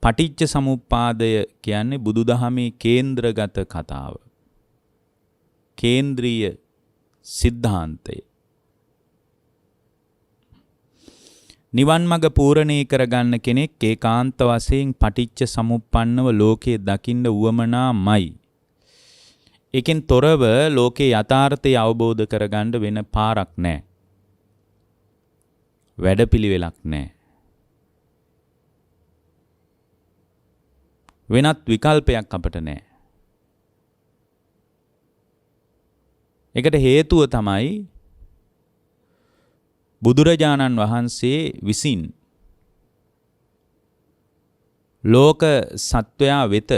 පටිච්ච සමුප්පාදය කියන්නේ බුදුදහමේ කේන්ද්‍රගත කතාව. කේන්ද්‍රීය සිද්ධාන්තය. නිවන් මඟ පූර්ණේ කරගන්න කෙනෙක් ඒකාන්ත වශයෙන් පටිච්ච සමුප්පන්නව ලෝකයේ දකින්න උවමනාමයි. ඒකෙන් තොරව ලෝකේ යථාර්ථය අවබෝධ කරගන්න වෙන පාරක් නැහැ. වැඩපිළිවෙලක් නැහැ. වෙනත් විකල්පයක් අපට නැහැ. ඒකට හේතුව තමයි බුදුරජාණන් වහන්සේ විසින් ලෝක සත්වයා වෙත,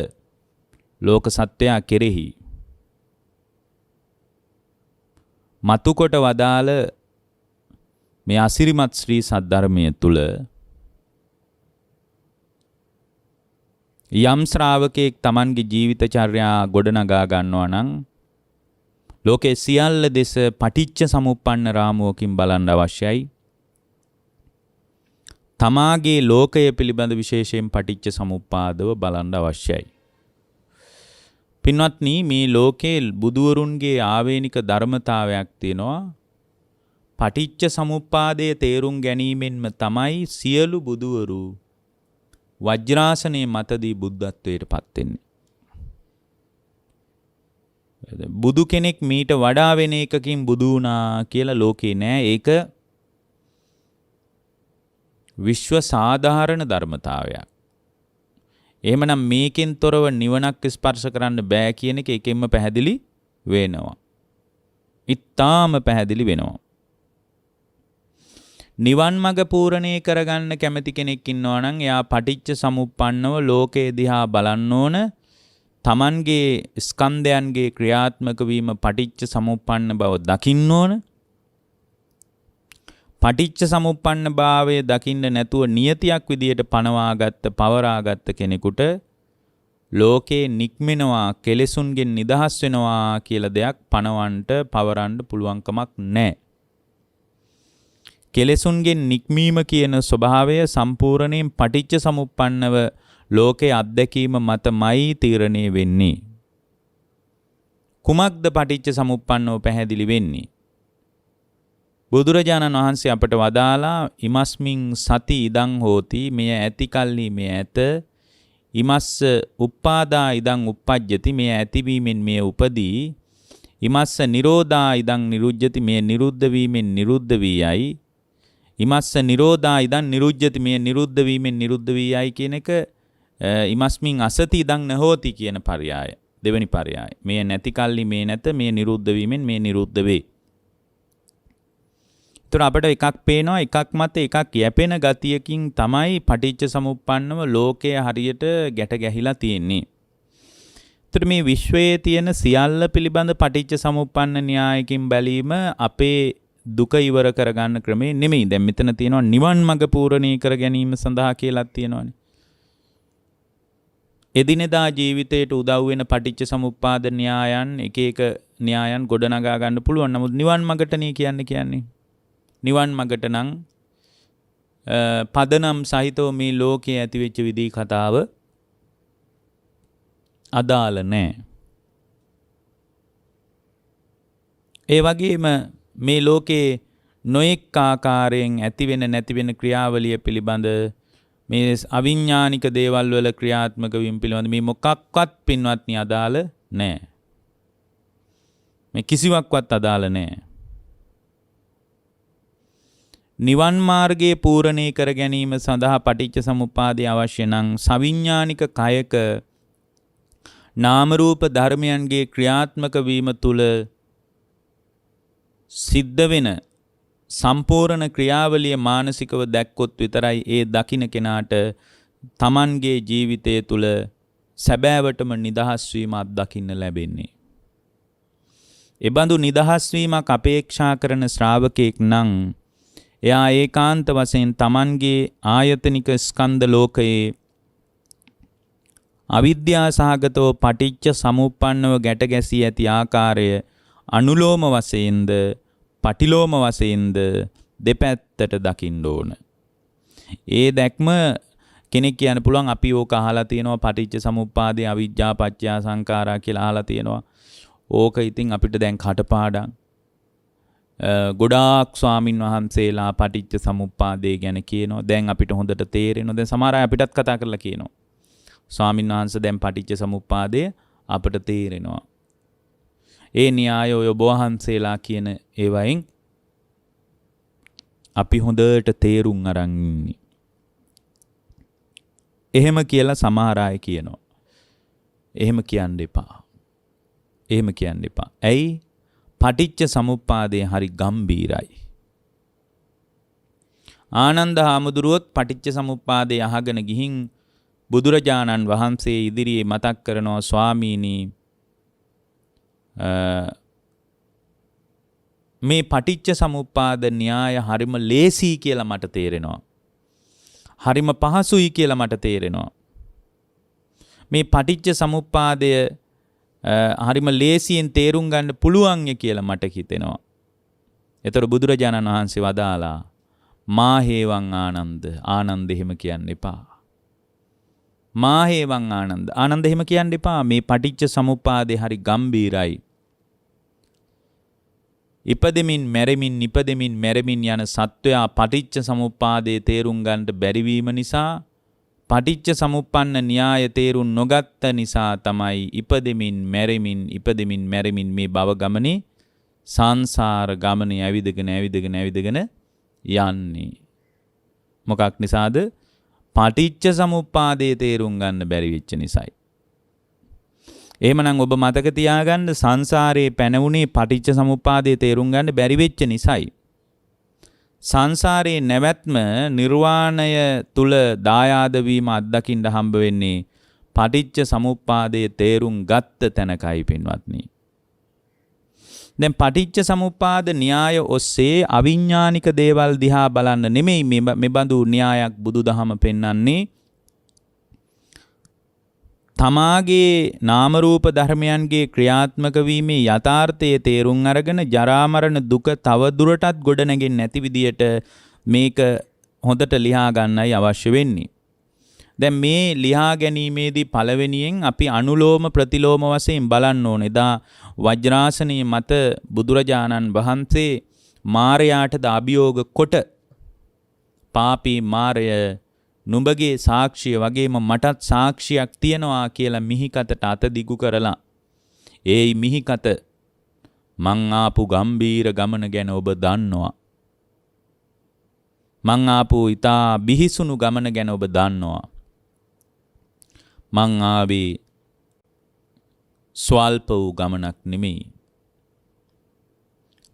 ලෝක සත්වයා කෙරෙහි මතුකොට වදාළ මේ අසිරිමත් ශ්‍රී සද්ධර්මය තුල යම් ශ්‍රාවකයෙක් Tamanගේ ජීවිත චර්යා ගොඩනගා ගන්නවා නම් ලෝකේ සියල්ල දෙස පටිච්ච සමුප්පන්න රාමුවකින් බලන්න අවශ්‍යයි. තමාගේ ලෝකය පිළිබඳ විශේෂයෙන් පටිච්ච සමුප්පාදව බලන්න අවශ්‍යයි. පින්වත්නි, මේ ලෝකේ බුදුවරුන්ගේ ආවේනික ධර්මතාවයක් තියෙනවා. පටිච්ච සමුප්පාදයේ තේරුම් ගැනීමෙන්ම තමයි සියලු බුදුවරු වජ්‍රාසනයේ මතදී බුද්ධත්වයට පත් වෙන්නේ. බුදු කෙනෙක් මීට වඩා වෙන එකකින් බුදු වුණා කියලා ලෝකේ නෑ. ඒක විශ්ව සාධාරණ ධර්මතාවයක්. එහෙමනම් මේකෙන් තොරව නිවනක් ස්පර්ශ කරන්න බෑ කියන එක එකෙන්ම පැහැදිලි වෙනවා. ඉතාම පැහැදිලි වෙනවා. නිවන් මඟ පූර්ණේ කරගන්න කැමති කෙනෙක් ඉන්නවා නම් එයා පටිච්ච සමුප්පන්නව ලෝකේ දිහා බලන්න ඕන. තමන්ගේ ස්කන්ධයන්ගේ ක්‍රියාත්මක වීම පටිච්ච සමුප්පන්න බව දකින්න ඕන. පටිච්ච සමුප්පන්න භාවය දකින්න නැතුව නියතියක් විදියට පනවාගත්ත පවරාගත්ත කෙනෙකුට ලෝකේ නික්මෙනවා, කෙලෙසුන්ගෙන් නිදහස් වෙනවා කියලා දෙයක් පනවන්නට පවරන්න පුළුවන්කමක් නැහැ. කෙලෙසුන්ගෙන් නික්මීම කියන ස්වභාවය සම්පූර්ණයෙන් පටිච්ච සමුප්පන්නව ලෝකයේ අත්දැකීම මතමයි තීරණය වෙන්නේ. කුමක්ද පටිච්ච සමුප්පන්නව පැහැදිලි වෙන්නේ? බුදුරජාණන් වහන්සේ අපට වදාලා ඉමස්මින් සති ඉදං හෝති, මෙය ඇති කල්හි මෙය ඇත. ඉමස්ස උප්පාදා ඉදං උප්පජ්ජති, මෙය ඇතිවීමෙන් මෙය උපදී. ඉමස්ස නිරෝධා ඉදං නිරුජ්ජති, මෙය නිරුද්ධ වීමෙන් නිරුද්ධ වී යයි. ඉමස්ස නිරෝධා ඉදං නිරුජ්ජති, මෙය නිරුද්ධ වීමෙන් නිරුද්ධ වී යයි කියන එක ඉමස්මින් අසති ඉදං නහෝති කියන පర్యాయ, දෙවෙනි පర్యాయ. මෙය නැති කල්හි මේ නැත, මෙය නිරුද්ධ වීමෙන් මේ නිරුද්ධ වේ. ඒතර අපිට එකක් පේනවා, එකක් මත එකක් යැපෙන ගතියකින් තමයි පටිච්ච සමුප්පන්නව ලෝකය හරියට ගැට ගැහිලා තියෙන්නේ. ඒතර මේ විශ්වයේ තියෙන සියල්ල පිළිබඳ පටිච්ච සමුප්පන්න න්‍යායකින් බැලීම අපේ දුක ඉවර කරගන්න ක්‍රමේ නෙමෙයි. දැන් මෙතන තියෙනවා නිවන් මඟ පූර්ණී කර ගැනීම සඳහා කියලාත් තියෙනවානේ. එදිනෙදා ජීවිතයට උදව් වෙන පටිච්ච සමුප්පාද න්‍යායන් එක එක න්‍යායන් ගොඩනගා ගන්න පුළුවන්. නමුත් නිවන් මඟට නේ කියන්නේ. නිවන් මඟට නම් පදනම් සහිතව මේ ලෝකයේ ඇතිවෙච්ච විදි කතාව අදාළ නෑ. ඒ වගේම මේ ලෝකයේ නොයෙක් ආකාරයෙන් ඇති වෙන නැති වෙන ක්‍රියාවලිය පිළිබඳ මේ අවිඥානික දේවල් වල ක්‍රියාත්මක වීම පිළිබඳ මේ මොකක්වත් පින්වත්නි අදාළ නෑ. මේ කිසිවක්වත් අදාළ නෑ. නිවන් මාර්ගයේ පූර්ණේ කර ගැනීම සඳහා පටිච්ච සමුප්පාදය අවශ්‍ය නම් සවිඥානික කයක නාම රූප ධර්මයන්ගේ ක්‍රියාත්මක වීම තුල සිද්ධ වෙන සම්පූර්ණ ක්‍රියාවලිය මානසිකව දැක්කොත් විතරයි ඒ දකින්න කෙනාට තමන්ගේ ජීවිතය තුල සැබෑවටම නිදහස් වීම අත්දකින්න ලැබෙන්නේ. එබඳු නිදහස් වීමක් අපේක්ෂා කරන ශ්‍රාවකයෙක් නම් එයා ඒකාන්ත වශයෙන් තමන්ගේ ආයතනික ස්කන්ධ ලෝකයේ අවිද්‍යා සහගතව පටිච්ච සමුප්පන්නව ගැට ගැසී ඇති ආකාරය අනුලෝම වශයෙන්ද පටිලෝම වශයෙන්ද දෙපැත්තට දකින්න ඕන. ඒ දැක්ම කෙනෙක් කියන්න පුළුවන් අපි ඕක අහලා තියෙනවා, පටිච්ච සමුප්පාදේ අවිජ්ජා පත්‍ය සංඛාරා කියලා අහලා තියෙනවා. ඕක ඉතින් අපිට දැන් කටපාඩම්. ගොඩාක් ස්වාමින් වහන්සේලා පටිච්ච සමුප්පාදේ ගැන කියනවා. දැන් අපිට හොඳට තේරෙනවා. දැන් සමහර අය අපිටත් කතා කරලා කියනවා, ස්වාමින් වහන්සේ දැන් පටිච්ච සමුප්පාදය අපට තේරෙනවා. ඒ න්‍යාය ඔය ඔබ වහන්සේලා කියන ඒවයින් අපි හොඳට තේරුම් අරන් ඉන්නේ. එහෙම කියලා සමහර අය කියනවා. එහෙම කියන්න එපා. එහෙම කියන්න එපා. ඇයි? පටිච්ච සමුප්පාදය හරි ගම්බීරයි. ආනන්ද හාමුදුරුවොත් පටිච්ච සමුප්පාදය අහගෙන ගිහින් බුදුරජාණන් වහන්සේ ඉදිරියේ මතක් කරනවා, ස්වාමීනි මේ පටිච්ච සමුප්පාද න්‍යාය හරිම ලේසි කියලා මට තේරෙනවා. හරිම පහසුයි කියලා මට තේරෙනවා. මේ පටිච්ච සමුප්පාදය හරිම ලේසියෙන් තේරුම් ගන්න පුළුවන් කියලා මට හිතෙනවා. එතකොට බුදුරජාණන් වහන්සේ වදාලා, මා හේවං ආනන්ද, ආනන්ද එහෙම කියන්න එපා. මා හේවං ආනන්ද, ආනන්ද එහෙම කියන්න එපා. මේ පටිච්ච සමුප්පාදේ හරි ගම්බීරයි. ඉපදෙමින් මැරෙමින් ඉපදෙමින් මැරෙමින් යන සත්වයා පටිච්ච සමුප්පාදේ තේරුම් ගන්නට බැරිවීම නිසා, පටිච්ච සමුප්පන්න න්‍යාය තේරුම් නොගත්ත නිසා තමයි ඉපදෙමින් මැරෙමින් ඉපදෙමින් මැරෙමින් මේ භව ගමනේ සංසාර ගමනේ ඇවිදගෙන ඇවිදගෙන ඇවිදගෙන යන්නේ. මොකක් නිසාද? පටිච්ච සමුප්පාදේ තේරුම් ගන්න බැරි වෙච්ච නිසායි. එහෙමනම් ඔබ මතක තියාගන්න, සංසාරේ පැනවුනේ පටිච්ච සමුප්පාදේ තේරුම් ගන්න බැරි වෙච්ච නිසායි. සංසාරේ නැවැත්ම නිර්වාණය තුල දායාද වීම අත්දකින්න හම්බ වෙන්නේ පටිච්ච සමුප්පාදයේ තේරුම් ගත්ත තැනකයි පින්වත්නි. දැන් පටිච්ච සමුප්පාද න්‍යාය ඔස්සේ අවිඥානික දේවල් දිහා බලන්න නෙමෙයි මේ බඳු න්‍යායක් බුදුදහම පෙන්වන්නේ. තමාගේ නාම රූප ධර්මයන්ගේ ක්‍රියාත්මක වීමේ යථාර්ථයේ තේරුම් අරගෙන ජරා මරණ දුක තව දුරටත් ගොඩ නැගෙන්නේ නැති විදියට මේක හොඳට ලියා ගන්නයි අවශ්‍ය වෙන්නේ. දැන් මේ ලියා ගැනීමේදී පළවෙනියෙන් අපි අනුලෝම ප්‍රතිලෝම වශයෙන් බලන්න ඕනේ. එදා වජ්‍රාසනයේ මත බුදුරජාණන් වහන්සේ මාරයාට අභියෝග කොට, පාපී මාරය නුඹගේ සාක්ෂිය වගේම මටත් සාක්ෂියක් තියනවා කියලා මිහිකතට අත දිගු කරලා, ඒයි මිහිකත මං ආපු ගම්බීර ගමන ගැන ඔබ දන්නවා. මං ආපු ඉතා බිහිසුණු ගමන ගැන ඔබ දන්නවා. මං ආවේ ස්වල්ප වූ ගමනක් නෙමෙයි.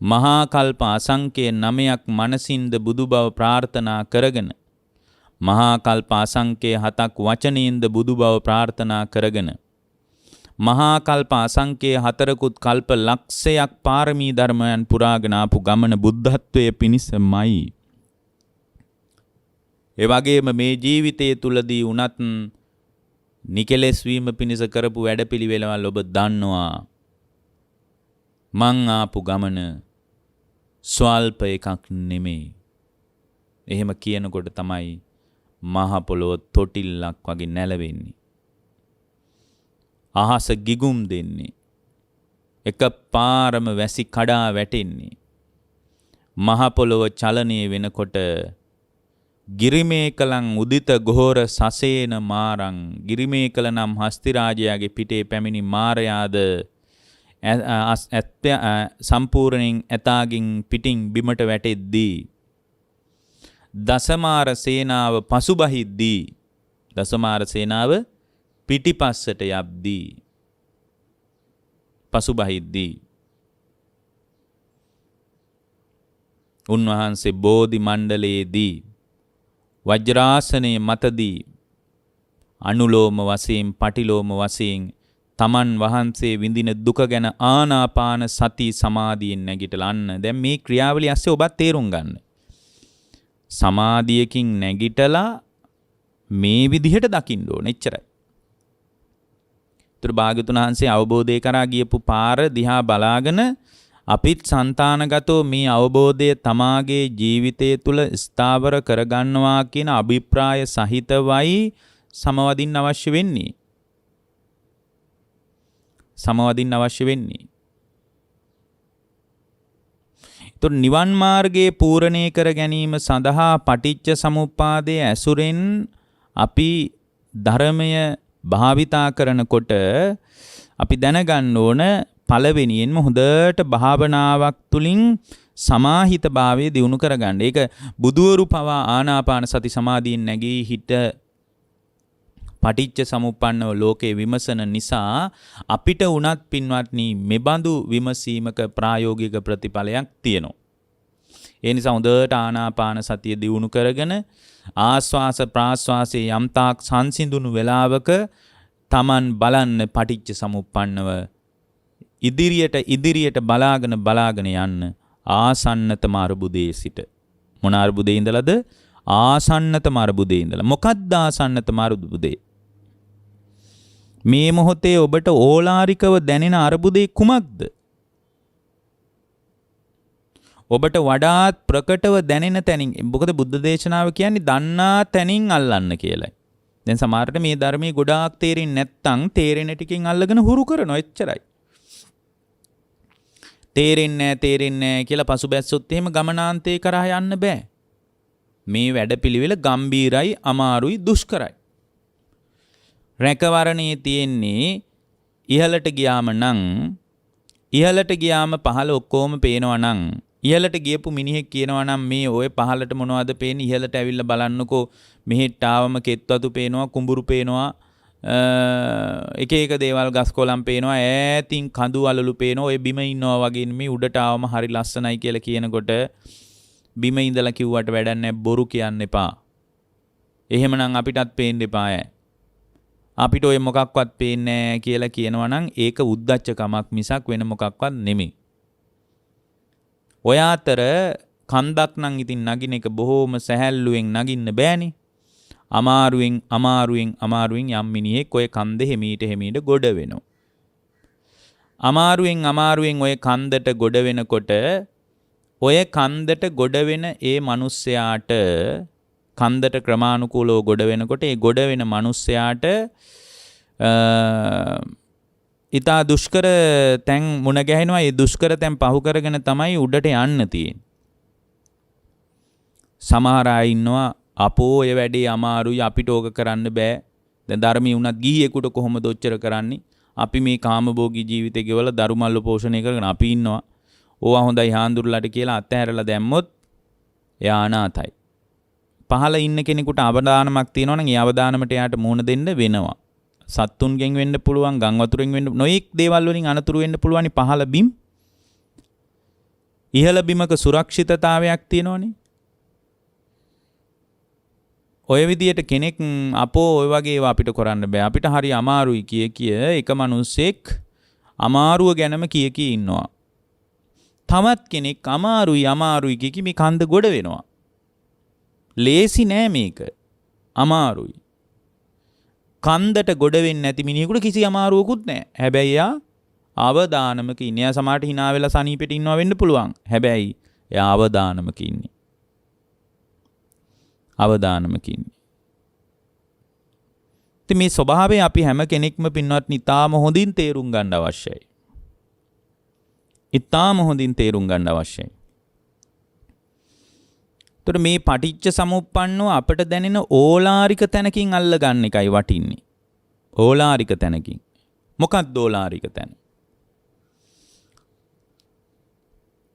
මහා කල්ප අසංකේය 9ක් මනසින්ද බුදු බව ප්‍රාර්ථනා කරගෙන, මහා කල්ප අසංකේය 7ක් වචනයෙන්ද බුදු බව ප්‍රාර්ථනා කරගෙන, මහා කල්ප අසංකේය 4කුත් කල්ප ලක්ෂයක් පාරමී ධර්මයන් පුරාගෙන ආපු ගමන බුද්ධත්වයේ පිණිසමයි. ඒ වගේම මේ ජීවිතය තුලදී වුණත් නිකලෙස් වීම පිණිස කරපු වැඩපිළිවෙළවල් ඔබ දන්නවා. මං ආපු ගමන ස්වල්ප එකක් නෙමෙයි. එහෙම කියනකොට තමයි මහ පොළොව තොටිල්ලක් වගේ නැලවෙන්නේ. අහස ගිගුම් දෙන්නේ. එක පාරම වැසි කඩා වැටෙන්නේ. මහ පොළොව චලනය වෙනකොට ගිරිමේකලං උදිත ගෝර සසේන මාරං, ගිරිමේකල නම් හස්ති රාජයාගේ පිටේ පැමිණි මාරයාද සම්පූර්ණයෙන් ඇතාගෙන් පිටින් බිමට වැටෙද්දී, දසමාර සේනාව පසුබහිද්දී, දසමාර සේනාව පිටිපස්සට යද්දී, පසුබහිද්දී උන්වහන්සේ බෝධි මණ්ඩලයේදී වජ්‍රාසනයේ මතදී අනුලෝම වශයෙන් පටිලෝම වශයෙන් තමන් වහන්සේ විඳින දුක ගැන ආනාපාන සති සමාධියෙන් නැගිටලා අන්න දැන් මේ ක්‍රියාවලිය ඇස්සේ ඔබත් තේරුම් ගන්න. සමාධියකින් නැගිටලා මේ විදිහට දකින්න ඕන, එච්චරයි. ඒතර භාග්‍යතුන් වහන්සේ අවබෝධය කරා ගියපු පාර දිහා බලාගෙන අපිත් సంతානගතව මේ අවබෝධය තමාගේ ජීවිතය තුළ ස්ථාවර කරගන්නවා කියන අභිප්‍රාය සහිතවයි සමවදින්න අවශ්‍ය වෙන්නේ. සමවදින්න අවශ්‍ය වෙන්නේ. ඒතකොට නිවන් මාර්ගයේ පූර්ණේ කර ගැනීම සඳහා පටිච්ච සමුප්පාදයේ ඇසුරෙන් අපි ධර්මය භාවිතා කරනකොට අපි දැනගන්න ඕන පළවෙනියෙන්ම හොඳට භාවනාවක් තුලින් සමාහිත භාවය දියුණු කරගන්න. ඒක බුදුවරු පවා ආනාපාන සති සමාධියෙන් නැගී හිට පටිච්ච සමුප්පන්නව ලෝකේ විමසන නිසා අපිට උනත් පින්වත්නි මෙබඳු විමසීමක ප්‍රායෝගික ප්‍රතිඵලයක් තියෙනවා. ඒ නිසා හොඳට ආනාපාන සතිය දියුණු කරගෙන ආස්වාස ප්‍රාස්වාසයේ යම්තාක් සංසිඳුණු වෙලාවක තමන් බලන්න පටිච්ච සමුප්පන්නව ඉදිරියට ඉදිරියට බලාගෙන බලාගෙන යන්න ආසන්නතම අර්බුදයේ සිට. මොන අර්බුදයේ ඉඳලාද? ආසන්නතම අර්බුදයේ ඉඳලා. මොකද්ද ආසන්නතම අර්බුදේ? මේ මොහොතේ ඔබට ඕලාරිකව දැනෙන අර්බුදේ කුමක්ද? ඔබට වඩාත් ප්‍රකටව දැනෙන තැනින්, මොකද බුද්ධ දේශනාව කියන්නේ දන්නා තැනින් අල්ලන්න කියලායි. දැන් සමහරට මේ ධර්මයේ ගොඩාක් තේරෙන්නේ නැත්තම් තේරෙන ටිකෙන් අල්ලගෙන හුරු කරනවා, එච්චරයි. තේරෙන්නේ නැහැ තේරෙන්නේ නැහැ කියලා පසුබැස්සොත් එහෙම ගමනාන්තේ කරා යන්න බෑ. මේ වැඩපිළිවෙල ගම්බීරයි, අමාරුයි, දුෂ්කරයි. රැකවරණේ තියෙන්නේ ඉහළට ගියාම නම්, ඉහළට ගියාම පහළ ඔක්කොම පේනවා නම්, ඉහළට ගියපු මිනිහෙක් කියනවා නම් මේ ඔය පහළට මොනවද පේන්නේ, ඉහළට ඇවිල්ලා බලන්නකෝ, මෙහෙට ආවම කෙත්වතු පේනවා, කුඹුරු පේනවා, එක එක දේවල් ගස් කොළන් පේනවා, ඈතින් කඳු වලලු පේනවා, ඔය බිම ඉන්නවා වගේ නෙමෙයි උඩට ආවම හරි ලස්සනයි කියලා කියනකොට බිම ඉඳලා කිව්වට වැඩක් නැහැ, බොරු කියන්න එපා. එහෙමනම් අපිටත් පේන්න එපා ඈ. අපිට ඔය මොකක්වත් පේන්නේ නැහැ කියලා කියනවා නම් ඒක උද්දච්චකමක් මිසක් වෙන මොකක්වත් නෙමෙයි. ඔය අතර කන්දක් නම් ඉතින් නගින එක බොහෝම සැහැල්ලුවෙන් නගින්න බෑනේ. අමාරුවෙන් අමාරුවෙන් අමාරුවෙන් යම් මිනිහෙක් ඔය කන්ද හිමීට හිමීට ගොඩ වෙනවා. අමාරුවෙන් අමාරුවෙන් ඔය කන්දට ගොඩ වෙනකොට ඔය කන්දට ගොඩ වෙන ඒ මිනිස්සයාට, කන්දට ක්‍රමානුකූලව ගොඩ වෙනකොට ඒ ගොඩ වෙන මිනිස්සයාට ඉතා දුෂ්කර තැන් මුණ ගැහෙනවා. ඒ දුෂ්කර තැන් පහු කරගෙන තමයි උඩට යන්න තියෙන්නේ. සමහර අය ඉන්නවා අපෝ ඔය වැඩේ අමාරුයි, අපිට ඕක කරන්න බෑ. දැන් ධර්මී වුණත් ගිහියෙකුට කොහොමද ඔච්චර කරන්නේ? අපි මේ කාමභෝගී ජීවිතේ ගෙවලා දරුමල්ල පෝෂණය කරගෙන අපි ඉන්නවා. ඕවා හොඳයි හාන්දුරුලාට කියලා අතහැරලා දැම්මොත් එයා අනාථයි. පහළ ඉන්න කෙනෙකුට අවදානමක් තියෙනවා නම් ඒ අවදානමට එයාට මුහුණ දෙන්න වෙනවා. සත්තුන්ගෙන් වෙන්න පුළුවන්, ගම් වතුරෙන් වෙන්න, නොයෙක් දේවල් වලින් අනතුරු වෙන්න පුළුවන් පහළ බිම්. ඉහළ බිමක සුරක්ෂිතතාවයක් තියෙනවනේ. ඔය විදියට කෙනෙක් අපෝ ඔය වගේ ඒවා අපිට කරන්න බෑ, අපිට හරි අමාරුයි කිය කිය එක මිනිස්සෙක් අමාරුව ගැනම කිය කිය ඉන්නවා. තවත් කෙනෙක් අමාරුයි අමාරුයි කිය කිය මේ කන්ද ගොඩ වෙනවා. ලේසි නෑ මේක, අමාරුයි. කන්දට ගොඩ වෙන්නේ නැති මිනිහෙකුට කිසි අමාරුවකුත් නෑ. හැබැයි එයා අවදානමක ඉන්නේ. එයා සමහරට hina වෙලා සනීපෙට ඉන්නවා වෙන්න පුළුවන්. හැබැයි එයා අවදානමක ඉන්නේ. අවදානමක ඉන්නේ. ඉතින් මේ ස්වභාවය අපි හැම කෙනෙක්ම පින්වත්නි ඉතාම හොඳින් තේරුම් ගන්න අවශ්‍යයි. ඉතාම හොඳින් තේරුම් ගන්න අවශ්‍යයි. එතකොට මේ පටිච්ච සමුප්පන්නව අපට දැනෙන ඕලාරික තැනකින් අල්ල ගන්න එකයි වටින්නේ. ඕලාරික තැනකින්. මොකක්ද ඕලාරික තැන?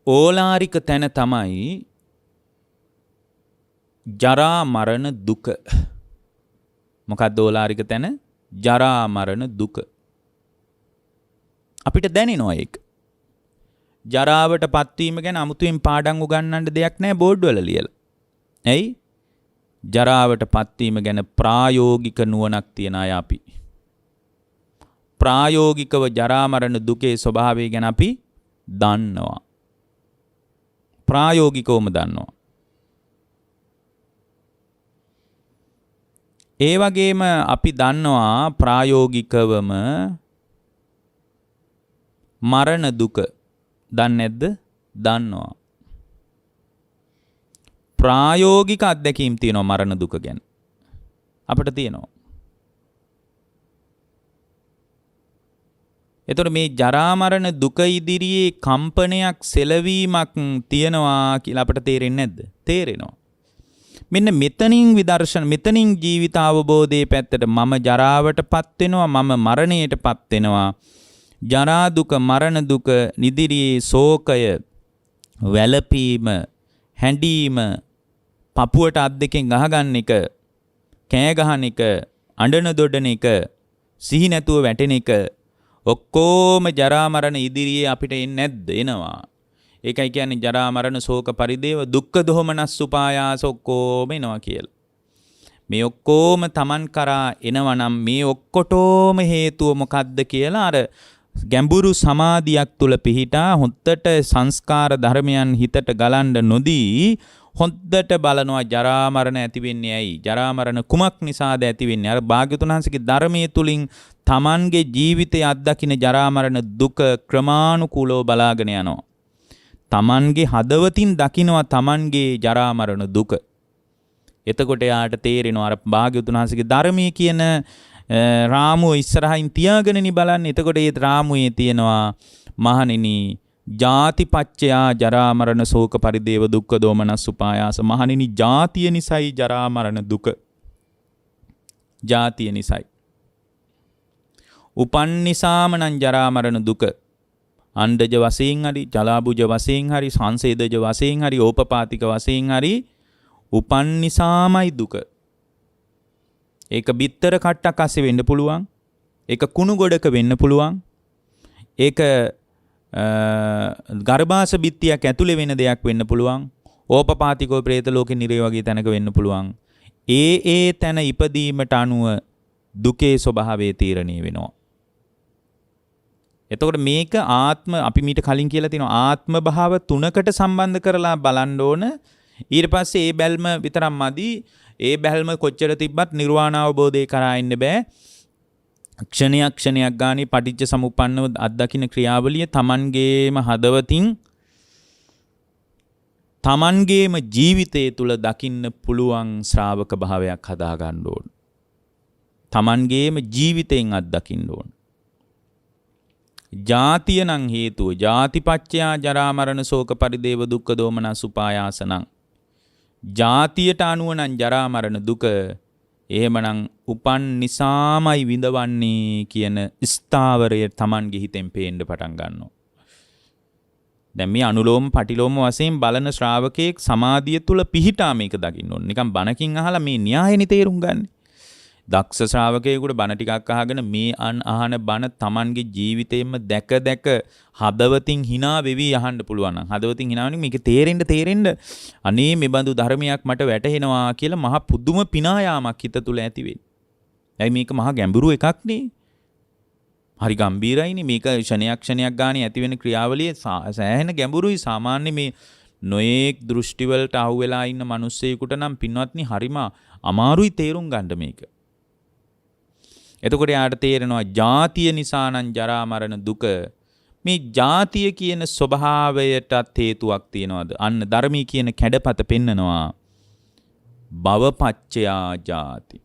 ඕලාරික තැන තමයි ජරා මරණ දුක. මොකක්ද ඕලාරික තැන? ජරා මරණ දුක. අපිට දැනෙනවා ඒක. ජරාවට පත්වීම ගැන අමුතුවෙන් පාඩම් උගන්වන්න දෙයක් නෑ බෝඩ් වල ලියලා. ඇයි? ජරාවට පත්වීම ගැන ප්‍රායෝගික නුවණක් තියන අය අපි. ප්‍රායෝගිකව ජරා මරණ දුකේ ස්වභාවය ගැන අපි දන්නවා. ප්‍රායෝගිකවම දන්නවා. ඒ වගේම අපි දන්නවා ප්‍රායෝගිකවම මරණ දුක. දන්නේ නැද්ද? දන්නවා. ප්‍රායෝගික අත්දැකීම් තියෙනවා මරණ දුක ගැන. අපිට තියෙනවා. එතකොට මේ ජරා මරණ දුක ඉදිරියේ කම්පනයක් සෙලවීමක් තියෙනවා කියලා අපිට තේරෙන්නේ නැද්ද? තේරෙනවා. මෙන්න මෙතනින් විදර්ශන, මෙතනින් ජීවිත අවබෝධයේ පැත්තට මම ජරාවටපත් වෙනවා, මම මරණයටපත් වෙනවා. ජරා දුක, මරණ දුක ඉදිරියේ ශෝකය, වැළපීම, හැඬීම, පපුවට අත් දෙකෙන් ගහගන්න එක, කෑ ගහන එක, අඬන දොඩන එක, සිහි නැතුව වැටෙන එක, ඔක්කොම ජරා මරණ ඉදිරියේ අපිට එන්නේ නැද්ද? එනවා. ඒකයි කියන්නේ ජරා මරණ ශෝක පරිදේව දුක්ඛ දෝමනස් උපායාස ඔක්කොම එනවා කියලා. මේ ඔක්කොම Taman කරා එනවා නම් මේ ඔක්කොටම හේතුව මොකද්ද කියලා අර ගැඹුරු සමාධියක් තුල පිහිටා හොඳට සංස්කාර ධර්මයන් හිතට ගලන්න නොදී හොඳට බලනවා ජරා මරණ ඇති වෙන්නේ ඇයි? ජරා මරණ කුමක් නිසාද ඇති වෙන්නේ? අර භාග්‍යවතුන් වහන්සේගේ ධර්මයේ තුලින් Tamanගේ ජීවිතය අත්දකින ජරා මරණ දුක ක්‍රමානුකූලව බලාගෙන යනවා. Tamanගේ හදවතින් දකිනවා Tamanගේ ජරා මරණ දුක. එතකොට එයාට තේරෙනවා අර භාග්‍යවතුන් වහන්සේගේ ධර්මයේ කියන රාමුව ඉස්සරහින් තියාගෙනනි බලන්නේ. එතකොට ඒ රාමුවේ තියෙනවා මහණෙනි ජාතිපච්චයා ජරා මරණ ශෝක පරිදේව දුක්ඛ දෝමනස් උපායාස. මහණෙනි ජාතිය නිසයි ජරා මරණ දුක. ජාතිය නිසයි. උපන් නිසාම නම් ජරා මරණ දුක. අණ්ඩජ වශයෙන් හරි, ජලාබුජ වශයෙන් හරි, සංසේදජ වශයෙන් හරි, ඕපපාතික වශයෙන් හරි උපන් නිසාමයි දුක. ඒක බිත්තර කට්ටක් අස්සේ වෙන්න පුළුවන්. ඒක කුණු ගොඩක වෙන්න පුළුවන්. ඒක ගර්භාෂ බිත්තියක් ඇතුලේ වෙන දෙයක් වෙන්න පුළුවන්. ඕපපාතිකව ප්‍රේත ලෝකේ නිරේ වගේ තැනක වෙන්න පුළුවන්. ඒ ඒ තැන ඉපදීමට අනුව දුකේ ස්වභාවය තීරණය වෙනවා. එතකොට මේක ආත්ම, අපි මීට කලින් කියලා තියෙනවා ආත්ම භාව තුනකට සම්බන්ධ කරලා බලන්න ඕන. ඊට පස්සේ ඒ බැල්ම විතරක් මදි. ඒ බැල්ම කොච්චර තිබ්බත් නිර්වාණ අවබෝධය කරා එන්න බෑ. ක්ෂණයක් ක්ෂණයක් ගානේ පටිච්ච සමුප්පන්නව අත්දකින්න ක්‍රියාවලිය තමන්ගේම හදවතින් තමන්ගේම ජීවිතය තුළ දකින්න පුළුවන් ශ්‍රාවක භාවයක් හදා ගන්න ඕන. තමන්ගේම ජීවිතයෙන් අත්දකින්න ඕන. ජාතිය නම් හේතුව, ජාතිපච්චයා ජරා මරණ ශෝක පරිදේව දුක්ඛ දෝමනස් උපායාස නම්, ජාතියට අනුව නම් ජරා මරණ දුක, එහෙමනම් උපන් නිසාමයි විඳවන්නේ කියන ස්ථාවරය තමන්ගේ හිතෙන් පේන්න පටන් ගන්නවා. දැන් මේ අනුලෝම පටිලෝම වශයෙන් බලන ශ්‍රාවකයෙක් සමාධිය තුල පිහිටා මේක දකින්න ඕන. නිකන් බණකින් අහලා මේ න්‍යායනේ තේරුම් ගන්න. දක්ෂ ශ්‍රාවකයෙකුට බණ ටිකක් අහගෙන මේ අහන බණ තමන්ගේ ජීවිතේම දැක දැක හදවතින් hina වෙවි අහන්න පුළුවන් නම්, හදවතින් hina වෙන මේක තේරෙන්න තේරෙන්න අනේ මේ බඳු ධර්මයක් මට වැටහෙනවා කියලා මහ පුදුම පිනා යාමක් හිත තුල ඇති වෙන්නේ. ඇයි මේක මහ ගැඹුරු එකක් නේ. හරි ගම්බීරයිනේ මේක. ක්ෂණයක් ක්ෂණයක් ගානේ ඇති වෙන ක්‍රියාවලිය සෑහෙන ගැඹුරුයි. සාමාන්‍ය මේ නොයේක් දෘෂ්ටි වලට අහු වෙලා ඉන්න මිනිස්සෙකුට නම් පින්වත්නි හරිම අමාරුයි තේරුම් ගන්න මේක. එතකොට යාට තේරෙනවා ජාතිය නිසා නම් ජරා මරණ දුක, මේ ජාතිය කියන ස්වභාවයටත් හේතුවක් තියනවාද? අන්න ධර්මී කියන කැඩපත පෙන්නනවා. භවපච්චයා ජාති.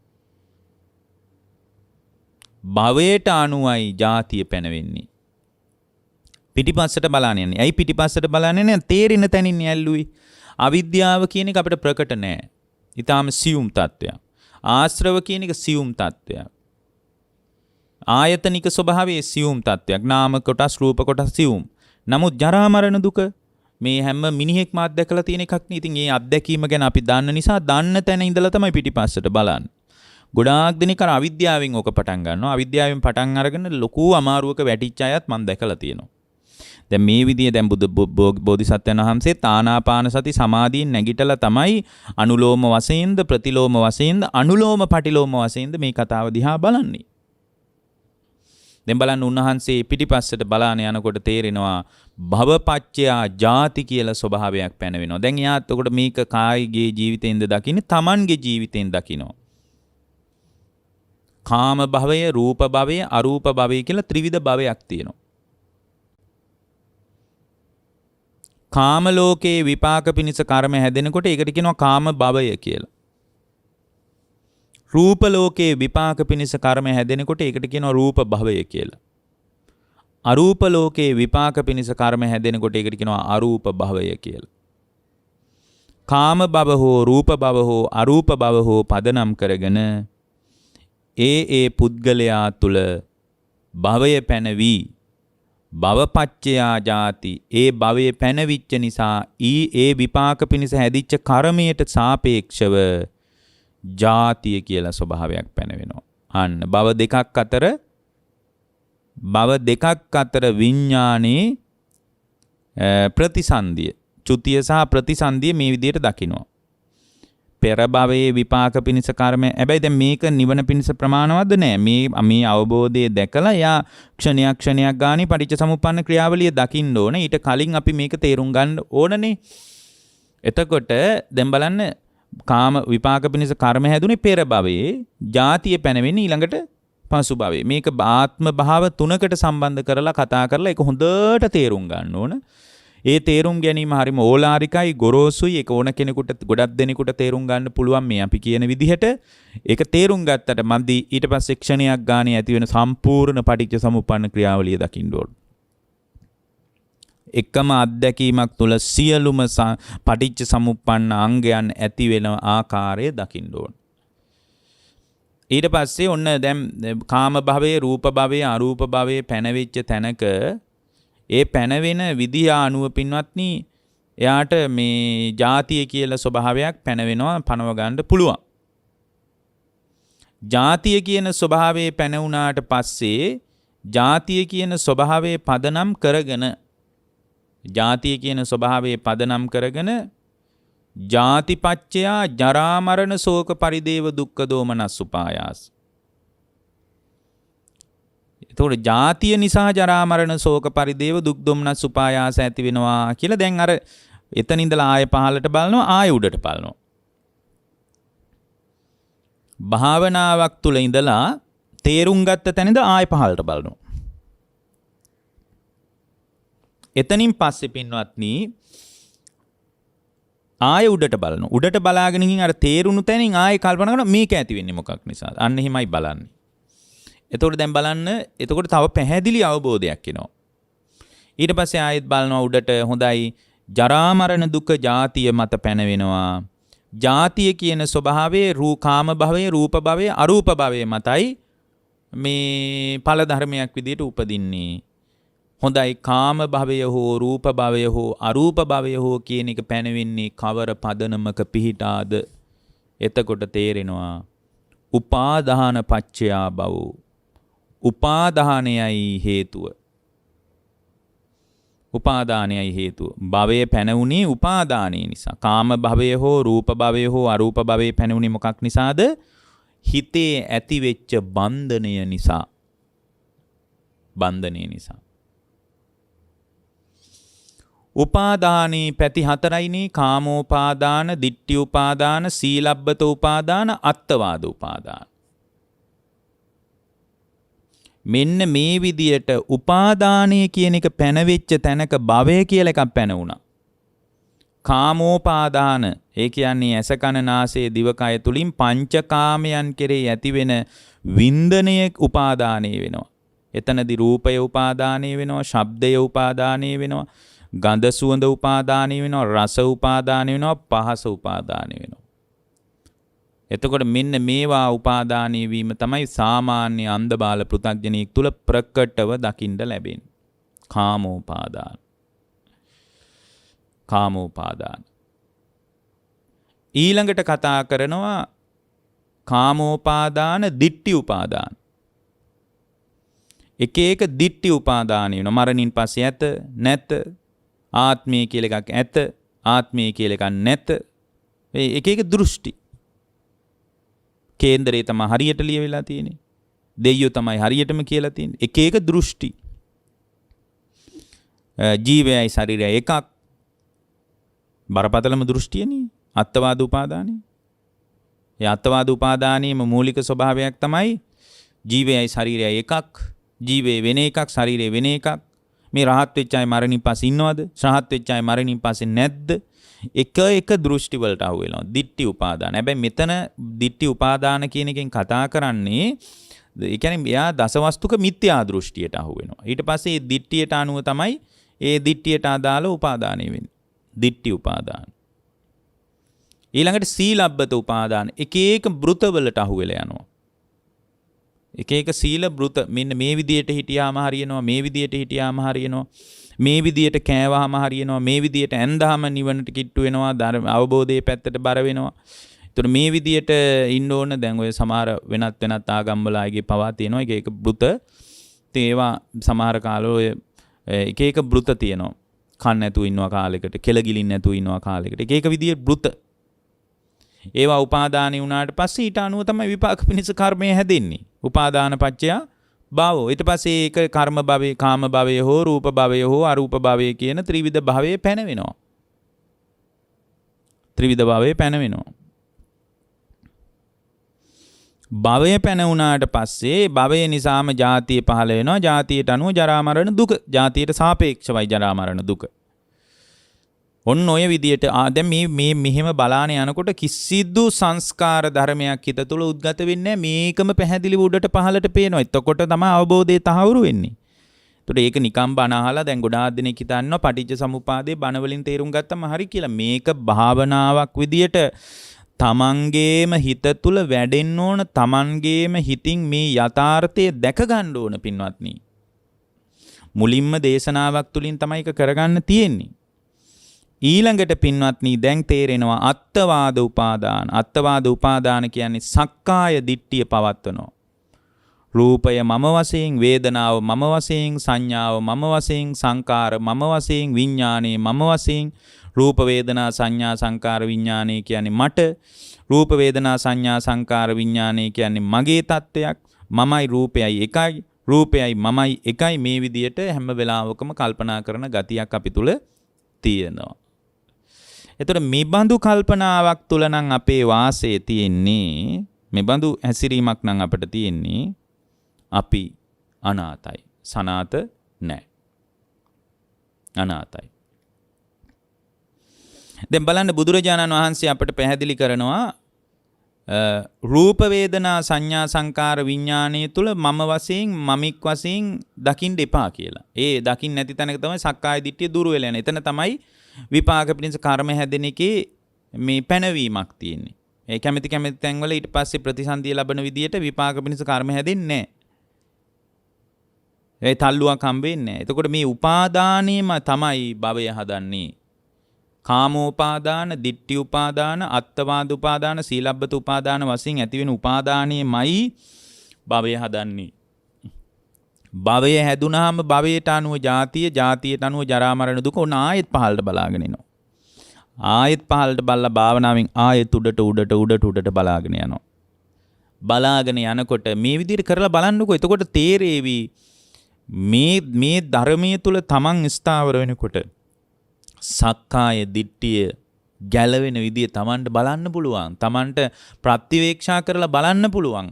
භවයට අනුවයි ජාතිය පැනවෙන්නේ. පිටිපස්සට බලන්න යන්නේ. ඇයි පිටිපස්සට බලන්නේ නැහැ? තේරෙන තැනින් ඇල්ලුවේ. අවිද්‍යාව කියන එක අපිට ප්‍රකට නෑ. ඊටාම සියුම් තත්වයක්. ආශ්‍රව කියන එක සියුම් තත්වයක්. ආයතනික ස්වභාවයේ සියුම් තත්වයක්. නාම කොටස් රූප කොටස් සියුම්. නමුත් ජරා මරණ දුක මේ හැම මිනිහෙක්ම අත්දැකලා තියෙන එකක් නේ. ඉතින් ඒ අත්දැකීම ගැන අපි දන්න නිසා දන්න තැන ඉඳලා තමයි පිටිපස්සට බලන්නේ. ගොඩාක් දෙනෙක් අර අවිද්‍යාවෙන් ඕක පටන් ගන්නවා. අවිද්‍යාවෙන් පටන් අරගෙන ලොකු අමාරුවක වැටිච්ච අයත් මම දැකලා තියෙනවා. දැන් මේ විදිය දැන් බුදු බෝධිසත්වයන් වහන්සේ ආනාපාන සති සමාධියෙන් නැගිටලා තමයි අනුලෝම වශයෙන්ද ප්‍රතිලෝම වශයෙන්ද අනුලෝම පටිලෝම වශයෙන්ද මේ කතාව දිහා බලන්නේ. දැන් බලන්න උන්වහන්සේ පිටිපස්සට බලාන යනකොට තේරෙනවා භවපච්චයා ජාති කියලා ස්වභාවයක් පැනවෙනවා. දැන් එයාත් ඔකට මේක කායිගේ ජීවිතෙන්ද දකින්නේ තමන්ගේ ජීවිතෙන් දකිනවා. කාම භවය, රූප භවය, අරූප භවය කියලා ත්‍රිවිධ භවයක් තියෙනවා. කාම ලෝකයේ විපාක පිණිස කර්ම හැදෙනකොට ඒකට කියනවා කාම භවය කියලා. රූප ලෝකයේ විපාක පිණිස කර්ම හැදෙනකොට ඒකට කියනවා රූප භවය කියලා. අරූප ලෝකයේ විපාක පිණිස කර්ම හැදෙනකොට ඒකට කියනවා අරූප භවය කියලා. කාම භව හෝ රූප භව හෝ අරූප භව හෝ පදනම් කරගෙන ඒ ඒ පුද්ගලයා තුල භවය පැනවි භවපච්චයා ජාති, ඒ භවය පැනවිච්ච නිසා ඒ විපාක පිණිස හැදිච්ච කර්මයට සාපේක්ෂව ජාතිය කියලා ස්වභාවයක් පැනවෙනවා. අන්න භව දෙකක් අතර, භව දෙකක් අතර විඥානයේ ප්‍රතිසන්දිය, චුතිය සහ ප්‍රතිසන්දිය මේ විදිහට දකිනවා. පෙර භවයේ විපාක පිණිස කර්මය. හැබැයි දැන් මේක නිවන පිණිස ප්‍රමාණවත්ද නෑ. මේ මේ අවබෝධය දැකලා යා ක්ෂණයක් ක්ෂණයක් ගානේ පටිච්ච සමුප්පන්න ක්‍රියාවලිය දකින්න ඕන. ඊට කලින් අපි මේක තේරුම් ගන්න ඕනනේ. එතකොට දැන් බලන්න, කාම විපාක පිණිස කර්ම හැදුනේ පෙර භවයේ, ජාතිය පැනවෙන්නේ ඊළඟට පසු භවයේ. මේක ආත්ම භාව තුනකට සම්බන්ධ කරලා කතා කරලා ඒක හොඳට තේරුම් ගන්න ඕන. ඒ තේරුම් ගැනීම හරිම ඕලාරිකයි, ගොරෝසුයි. ඒක ඕන කෙනෙකුට, ගොඩක් දෙනෙකුට තේරුම් ගන්න පුළුවන් මේ අපි කියන විදිහට. ඒක තේරුම් ගත්තට මදි, ඊට පස්සේ ක්ෂණයක් ගානේ ඇති වෙන සම්පූර්ණ පටිච්ච සමුප්පන්න ක්‍රියාවලිය දකින්න ඕන. එකම අත්දැකීමක් තුළ සියලුම පටිච්ච සමුප්පන්න අංගයන් ඇති වෙන ආකාරය දකින්න ඕන. ඊට පස්සේ ඔන්න දැන් කාම භවයේ, රූප භවයේ, අරූප භවයේ පැනවෙච්ච තැනක ඒ පැනවෙන විදිය අනුව පින්වත්නි එයාට මේ ජාතිය කියලා ස්වභාවයක් පැනවෙනවා, පනව ගන්න පුළුවන්. ජාතිය කියන ස්වභාවයේ පැනවුනාට පස්සේ ජාතිය කියන ස්වභාවයේ පදනම් කරගෙන, ජාතිය කියන ස්වභාවයේ පදනම් කරගෙන ජාතිපච්චයා ජරා මරණ ශෝක පරිදේව දුක්ඛ දෝමනස් උපායාස. එතකොට ජාතිය නිසා ජරා මරණ ශෝක පරිදේව දුක් දොම්නස් උපායාස ඇති වෙනවා කියලා දැන් අර එතන ඉඳලා ආය පහළට බලනවා, ආය උඩට බලනවා. භාවනාවක් තුල ඉඳලා තේරුම් ගත්ත තැන ඉඳලා ආය පහළට බලනවා. එතනින් පස්සේ පින්වත්නි ආය උඩට බලනවා. උඩට බලාගෙන ඉඳන් අර තේරුණු තැනින් ආය කල්පනා කරනවා මේක ඇති වෙන්නේ මොකක් නිසාද? අන්න එහෙමයි බලන්නේ. එතකොට දැන් බලන්න, එතකොට තව පැහැදිලි අවබෝධයක් එනවා. ඊට පස්සේ ආයෙත් බලනවා උඩට, හොඳයි, ජරා මරණ දුක ජාතිය මත පැනවෙනවා. ජාතිය කියන ස්වභාවයේ කාම භවයේ, රූප භවයේ, අරූප භවයේ මතයි මේ ඵල ධර්මයක් විදියට උපදින්නේ. හොඳයි, කාම භවය හෝ රූප භවය හෝ අරූප භවය හෝ කියන එක පැනවෙන්නේ කවර පදනමක පිහිටාද? එතකොට තේරෙනවා උපාදාන පච්චයා භවෝ. උපාදානයයි හේතුව. උපාදානයයි හේතුව. භවය පැනවුනේ උපාදානය නිසා. කාම භවය හෝ රූප භවය හෝ අරූප භවය පැනවුනේ මොකක් නිසාද? හිතේ ඇතිවෙච්ච බන්ධනය නිසා. බන්ධනය නිසා. උපාදානී පැති හතරයිනේ. කාමෝපාදාන, දිට්ඨි උපාදාන, සීලබ්බත උපාදාන, අත්තවාද උපාදාන. මෙන්න මේ විදියට උපාදානය කියන එක පැනවෙච්ච තැනක භවය කියලා එකක් පැන වුණා. කාමෝපාදාන, ඒ කියන්නේ ඇස කන නාසය දිවකය තුලින් පංචකාමයන් කෙරෙහි ඇතිවෙන වින්දනය උපාදානය වෙනවා. එතනදී රූපය උපාදානය වෙනවා, ශබ්දය උපාදානය වෙනවා, ගඳ සුවඳ උපාදානය වෙනවා, රස උපාදානය වෙනවා, පහස උපාදානය වෙනවා. එතකොට මෙන්න මේවා උපාදානීය වීම තමයි සාමාන්‍ය අන්ධ බාල පෘථග්ජනයෙක් තුල ප්‍රකටව දකින්න ලැබෙන්නේ. කාමෝපාදාන. කාමෝපාදාන. ඊළඟට කතා කරනවා කාමෝපාදාන, දිට්ඨි උපාදාන. එක එක දිට්ඨි උපාදානය වෙනවා. මරණින් පස්සේ ඇත නැත, ආත්මය කියලා එකක් ඇත, ආත්මය කියලා එකක් නැත. මේ එක එක දෘෂ්ටි. කේන්දරේ තමයි හරියට ලියවිලා තියෙන්නේ. දෙයියෝ තමයි හරියටම කියලා තියෙන්නේ. එක එක දෘෂ්ටි. ජීවයයි ශරීරයයි එකක්. බරපතලම දෘෂ්ටියනේ අත්වාද උපාදානයි. ඒ අත්වාද උපාදානයේම මූලික ස්වභාවයක් තමයි ජීවයයි ශරීරයයි එකක්. ජීවේ වෙන එකක්, ශරීරය වෙන එකක්. මේ රහත් වෙච්ච අය මරණින් පස්සේ ඉන්නවද? රහත් වෙච්ච අය මරණින් පස්සේ නැද්ද? එක එක දෘෂ්ටි වලට අහු වෙනවා. දිට්ඨි උපාදාන. හැබැයි මෙතන දිට්ඨි උපාදාන කියන එකෙන් කතා කරන්නේ ඒ කියන්නේ එයා දසවස්තුක මිත්‍යා දෘෂ්ටියට අහු වෙනවා. ඊට පස්සේ ඒ දිට්ඨියට අනුව තමයි ඒ දිට්ඨියට අදාළ උපාදානය වෙන්නේ. දිට්ඨි උපාදාන. ඊළඟට සීලබ්බත උපාදාන. එක එක බෘතවලට අහු වෙලා යනවා. එක එක සීල බෘත, මෙන්න මේ විදියට හිටියාම හරියනවා, මේ විදියට හිටියාම හරියනවා, මේ විදියට කෑවහම හරියනවා, මේ විදියට ඇඳහම නිවනට කිට්ටු වෙනවා, ධර්ම අවබෝධයේ පැත්තට බර වෙනවා. ඒතර මේ විදියට ඉන්න ඕන. දැන් ඔය සමහර වෙනත් වෙනත් ආගම් වල අයගේ පවා තියෙනවා එක එක බෘත. ඉතින් ඒවා සමහර කාලවල ඔය එක එක බෘත තියෙනවා. කන් නැතුව ඉන්නවා කාලෙකට, කෙල ගිලින් නැතුව ඉන්නවා කාලෙකට, එක එක විදියට බෘත. ඒවා උපාදානයි වුණාට පස්සේ ඊට අනුව තමයි විපාක පිණිස කර්මය හැදෙන්නේ. උපාදාන පච්චයා භවෝ. ඊට පස්සේ ඒක කර්ම භවයේ, කාම භවයේ හෝ රූප භවයේ හෝ අරූප භවයේ කියන ත්‍රිවිධ භවයේ පැනවෙනවා. ත්‍රිවිධ භවයේ පැනවෙනවා. භවය පැන වුණාට පස්සේ භවය නිසාම ජාතිය පහළ වෙනවා. ජාතියට අනුව ජරා මරණ දුක. ජාතියට සාපේක්ෂවයි ජරා මරණ දුක. ඔන්න ඔය විදියට දැන් මේ මේ මෙහෙම බලාන යනකොට කිසිදු සංස්කාර ධර්මයක් හිත තුළ උද්ගත වෙන්නේ නැහැ. මේකම පැහැදිලිව උඩට පහළට පේනවා. එතකොට තමයි අවබෝධය තහවුරු වෙන්නේ. එතකොට ඒක නිකම් බණ අහලා දැන් ගොඩාක් දෙනෙක් හිතනවා පටිච්ච සමුප්පාදේ බණ වලින් තේරුම් ගත්තම හරි කියලා. මේක භාවනාවක් විදියට තමන්ගේම හිත තුළ වැඩෙන්න ඕන, තමන්ගේම හිතින් මේ යථාර්ථය දැක ගන්න ඕන පින්වත්නි. මුලින්ම දේශනාවක් තුලින් තමයි ඒක කරගන්න තියෙන්නේ. ඊළඟට පින්වත්නි දැන් තේරෙනවා අත්තවාද උපාදාන. අත්තවාද උපාදාන කියන්නේ සක්කාය දිට්ඨිය පවත්වනවා. රූපය මම වශයෙන්, වේදනාව මම වශයෙන්, සංඥාව මම වශයෙන්, සංකාර මම වශයෙන්, විඥානය මම වශයෙන්. රූප වේදනා සංඥා සංකාර විඥානය කියන්නේ මට. රූප වේදනා සංඥා සංකාර විඥානය කියන්නේ මගේ තත්ත්වයක්. මමයි රූපයයි එකයි, රූපයයි මමයි එකයි. මේ විදියට හැම වෙලාවකම කල්පනා කරන ගතියක් අපි තුල තියෙනවා. එතකොට මේ බඳු කල්පනාවක් තුල නම් අපේ වාසය තියෙන්නේ, මේ බඳු හැසිරීමක් නම් අපිට තියෙන්නේ, අපි අනාතයි. සනාත නෑ. අනාතයි. දැන් බලන්න බුදුරජාණන් වහන්සේ අපට පැහැදිලි කරනවා රූප වේදනා සංඥා සංකාර විඥානය තුල මම වශයෙන් මමික් වශයෙන් දකින්න එපා කියලා. ඒ දකින්න නැති තැනක තමයි සක්කාය දිට්ඨිය දුර වෙලා යන්නේ. එතන තමයි විපාක පිණිස කර්ම හැදෙන එකේ මේ පැනවීමක් තියෙන්නේ. ඒ කැමැති කැමැති තැන්වල ඊට පස්සේ ප්‍රතිසන්දිය ලබන විදියට විපාක පිණිස කර්ම හැදෙන්නේ නැහැ. ඒ තල්ලුවක් හම්බ වෙන්නේ නැහැ. එතකොට මේ උපාදානයම තමයි භවය හදන්නේ. කාමෝපාදාන, දිට්ඨි උපාදාන, අත්තවාද උපාදාන, සීලබ්බත උපාදාන වශයෙන් ඇති වෙන උපාදානයමයි භවය හදන්නේ. භවය හැදුනාම භවයට අනුව ජාතිය, ජාතියට අනුව ජරා මරණ දුක ඔන්න ආයෙත් පහළට බලාගෙන එනවා. ආයෙත් පහළට බලලා භාවනාවෙන් ආයෙත් උඩට උඩට උඩට උඩට බලාගෙන යනවා. බලාගෙන යනකොට මේ විදිහට කරලා බලන්නකෝ. එතකොට තේරෙවි මේ මේ ධර්මයේ තුල තමන් ස්ථාවර වෙනකොට සක්කාය දිට්ඨිය ගැලවෙන විදිය තමන්ට බලන්න පුළුවන්. තමන්ට ප්‍රතිවේක්ෂා කරලා බලන්න පුළුවන්.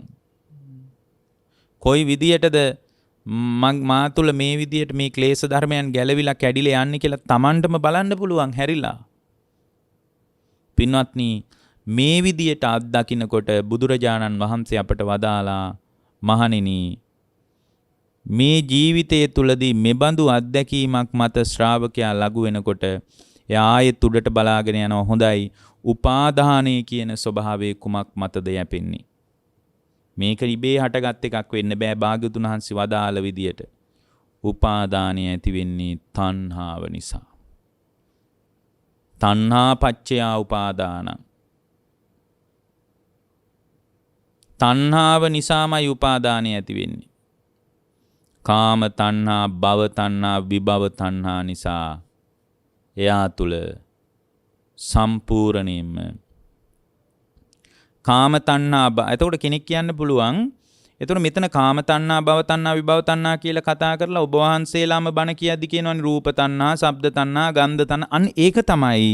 කොයි විදියටද මා තුල මේ විදියට මේ ක්ලේශ ධර්මයන් ගැලවිලා කැඩිලා යන්නේ කියලා තමන්ටම බලන්න පුළුවන් හැරිලා. පින්වත්නි, මේ විදියට අත්දකින්නකොට බුදුරජාණන් වහන්සේ අපට වදාලා, මහණෙනි, මේ ජීවිතය තුලදී මෙබඳු අත්දැකීමක් මත ශ්‍රාවකයා ලඟු වෙනකොට එයා ආයෙත් උඩට බලාගෙන යනවා. හොඳයි, උපාදානය කියන ස්වභාවය කුමක් මතද යැපෙන්නේ? මේක ඉබේ හටගත් එකක් වෙන්න බෑ. භාග්‍යවතුන් වහන්සේ වදාළ විදියට උපාදානය ඇති වෙන්නේ තණ්හාව නිසා. තණ්හා පච්චයා උපාදානං. තණ්හාව නිසාමයි උපාදානය ඇති වෙන්නේ. කාම තණ්හා, භව තණ්හා, විභව තණ්හා නිසා එයා තුල සම්පූර්ණයෙන්ම කාම තණ්හා. එතකොට කෙනෙක් කියන්න පුළුවන්, එතකොට මෙතන කාම තණ්හා, භව තණ්හා, විභව තණ්හා කියලා කතා කරලා ඔබ වහන්සේලාම බණ කියද්දි කියනවනේ රූප තණ්හා, ශබ්ද තණ්හා, ගන්ධ තණ්හා. අන්න ඒක තමයි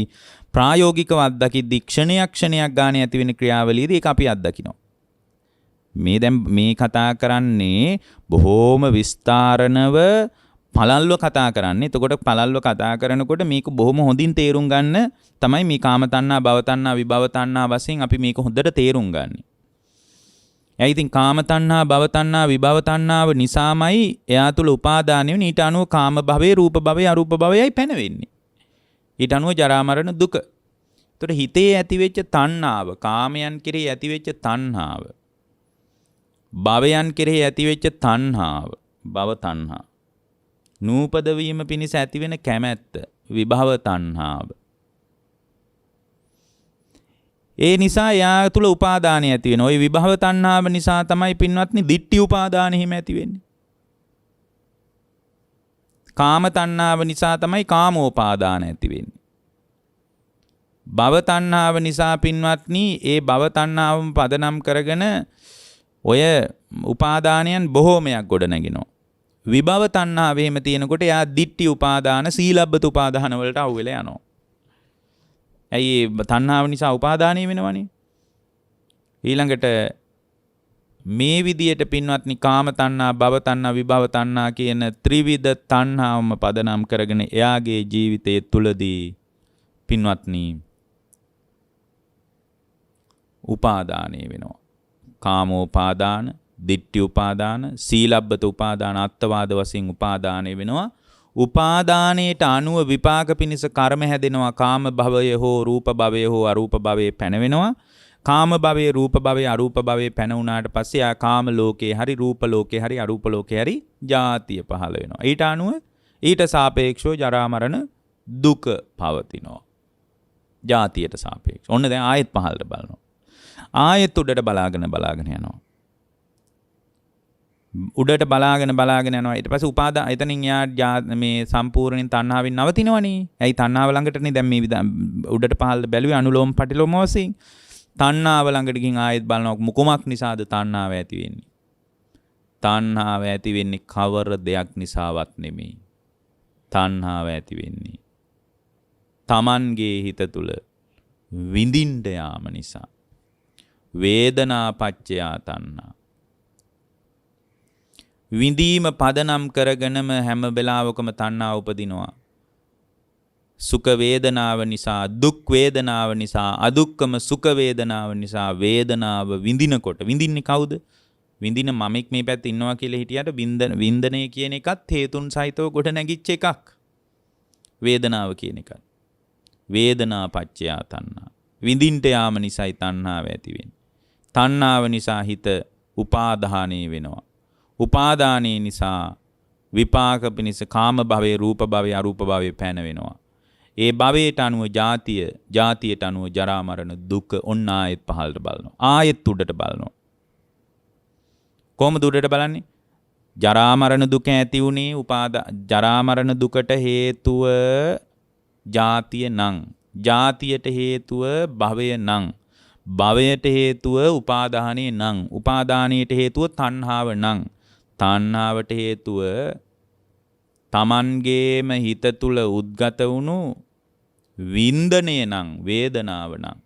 ප්‍රායෝගිකව අත්දකිද්දි ක්ෂණයක් ක්ෂණයක් ගානේ ඇති වෙන ක්‍රියාවලියදී ඒක අපි අත්දකිනවා. මේ දැන් මේ කතා කරන්නේ බොහෝම විස්තරණව පළල්ව කතා කරන්නේ. එතකොට පළල්ව කතා කරනකොට මේක බොහොම හොඳින් තේරුම් ගන්න තමයි මේ කාම තණ්හා, භව තණ්හා, විභව තණ්හා වශයෙන් අපි මේක හොඳට තේරුම් ගන්නේ. ඇයි ඉතින් කාම තණ්හා, භව තණ්හා, විභව තණ්හාව නිසාමයි එයා තුල උපාදානය වෙන. ඊට අනුව කාම භවයේ, රූප භවයේ, අරූප භවයයි පැනවෙන්නේ. ඊට අනුව ජරා මරණ දුක. එතකොට හිතේ ඇතිවෙච්ච තණ්හාව, කාමයන් කෙරෙහි ඇතිවෙච්ච තණ්හාව, භවයන් කෙරෙහි ඇතිවෙච්ච තණ්හාව, භව තණ්හා, නූපද වීම පිණිස ඇතිවෙන කැමැත්ත, විභව තණ්හාව. ඒ නිසා එයා තුල උපාදානය ඇති වෙනවා. ඔය විභව තණ්හාව නිසා තමයි පින්වත්නි දිට්ඨි උපාදාන එහෙම ඇති වෙන්නේ. කාම තණ්හාව නිසා තමයි කාමෝපාදාන ඇති වෙන්නේ. භව තණ්හාව නිසා පින්වත්නි ඒ භව තණ්හාවම පදනම් කරගෙන ඔය උපාදානයන් බොහෝමයක් ගොඩ නැගෙනවා. විභව තණ්හාව එහෙම තියෙනකොට එයා දිට්ඨි උපාදාන, සීලබ්බත උපාදාන වලට අවු වෙලා යනවා. ඇයි ඒ තණ්හාව නිසා උපාදානය වෙනවනේ. ඊළඟට මේ විදියට පින්වත්නි කාම තණ්හා, භව තණ්හා, විභව තණ්හා කියන ත්‍රිවිධ තණ්හාවම පදනම් කරගෙන එයාගේ ජීවිතය තුලදී පින්වත්නි උපාදානය වෙනවා. කාමෝපාදාන, දිට්ඨි උපාදාන, සීලබ්බත උපාදාන, අත්වාද වශයෙන් උපාදානය වෙනවා. උපාදානයට අනුව විපාක පිණිස කර්ම හැදෙනවා. කාම භවය හෝ රූප භවය හෝ අරූප භවයේ පැනවෙනවා. කාම භවයේ, රූප භවයේ, අරූප භවයේ පැන වුණාට පස්සේ ආ කාම ලෝකේ හරි රූප ලෝකේ හරි අරූප ලෝකේ හරි ජාතිය පහළ වෙනවා. ඊට අනුව ඊට සාපේක්ෂව ජරා මරණ දුක පවතිනවා. ජාතියට සාපේක්ෂව. ඔන්න දැන් ආයෙත් පහළට බලනවා. ආයෙත් උඩට බලාගෙන බලාගෙන යනවා. උඩට බලාගෙන බලාගෙන යනවා. ඊට පස්සේ උපාදා එතනින් එයා මේ සම්පූර්ණයෙන් තණ්හාවෙන් නවතිනවනේ. ඇයි තණ්හාව ළඟටනේ දැන් මේ උඩට පහළට බැලුවේ අනුලෝම පටිලෝම වශයෙන්. තණ්හාව ළඟට ගිහින් ආයෙත් බලනවා කුමක් නිසාද තණ්හාව ඇති වෙන්නේ? තණ්හාව ඇති වෙන්නේ කවර දෙයක් නිසාවත් නෙමෙයි. තණ්හාව ඇති වෙන්නේ තමන්ගේ හිත තුළ විඳින්න යාම නිසා. වේදනා පච්චයා තණ්හා. විඳීම පදනම් කරගෙනම හැම වෙලාවකම තණ්හාව උපදිනවා. සුඛ වේදනාව නිසා, දුක් වේදනාව නිසා, අදුක්කම සුඛ වේදනාව නිසා වේදනාව විඳිනකොට විඳින්නේ කවුද? විඳින මමෙක් මේ පැත්තේ ඉන්නවා කියලා හිටියට වින්දනය කියන එකත් හේතුන් සහිතව ගොඩ නැගිච්ච එකක්. වේදනාව කියන එකත්. වේදනා පච්චයා තණ්හා. විඳින්ට යාම නිසායි තණ්හාව ඇති වෙන්නේ. තණ්හාව නිසා හිත උපාදානය වෙනවා. උපාදානයේ නිසා විපාක පිණිස කාම භවයේ, රූප භවයේ, අරූප භවයේ පැන වෙනවා. ඒ භවයට අනුව ජාතිය, ජාතියට අනුව ජරා මරණ දුක. ඔන්න ආයෙත් පහළට බලනවා. ආයෙත් උඩට බලනවා. කොහොමද උඩට බලන්නේ? ජරා මරණ දුක ඇති වුණේ ජරා මරණ දුකට හේතුව ජාතිය නම්, ජාතියට හේතුව භවය නම්, භවයට හේතුව උපාදානය නම්, උපාදානයට හේතුව තණ්හාව නම්, තණ්හාවට හේතුව තමන්ගේම හිත තුල උද්ගත වුණු වින්දනය නම්, වේදනාව නම්,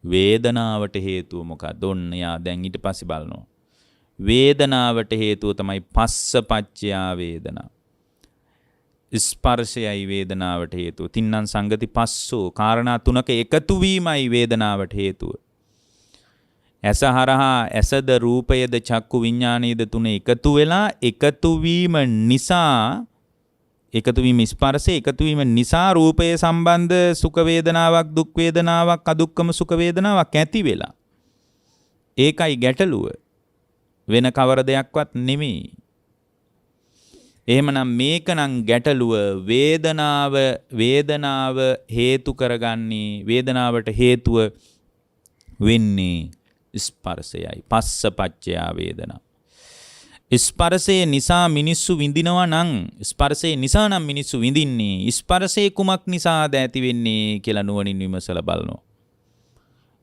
වේදනාවට හේතුව මොකක්ද? ඔන්න යා දැන් ඊට පස්සේ බලනවා. වේදනාවට හේතුව තමයි පස්ස පච්චයා වේදනා. ස්පර්ශයයි වේදනාවට හේතුව. තින්නම් සංගති පස්සෝ, කාරණා තුනක එකතු වීමයි වේදනාවට හේතුව. ඇස හරහා ඇසද රූපයද චක්කු විඥානයද තුන එකතු වෙලා එකතු වීම නිසා, එකතු වීම ස්පර්ශය, එකතු වීම නිසා රූපය සම්බන්ධ සුඛ වේදනාවක්, දුක් වේදනාවක්, අදුක්කම සුඛ වේදනාවක් ඇති වෙලා. ඒකයි ගැටලුව. වෙන කවර දෙයක්වත් නෙමෙයි. එහෙමනම් මේකනම් ගැටලුව. වේදනාව, වේදනාව හේතු කරගන්නේ, වේදනාවට හේතුව වෙන්නේ ස්පර්ශයයි. පස්ස පච්චයා වේදනා. ස්පර්ශය නිසා මිනිස්සු විඳිනවා නම්, ස්පර්ශය නිසා නම් මිනිස්සු විඳින්නේ, ස්පර්ශය කුමක් නිසාද ඇති වෙන්නේ කියලා නුවණින් විමසලා බලනවා.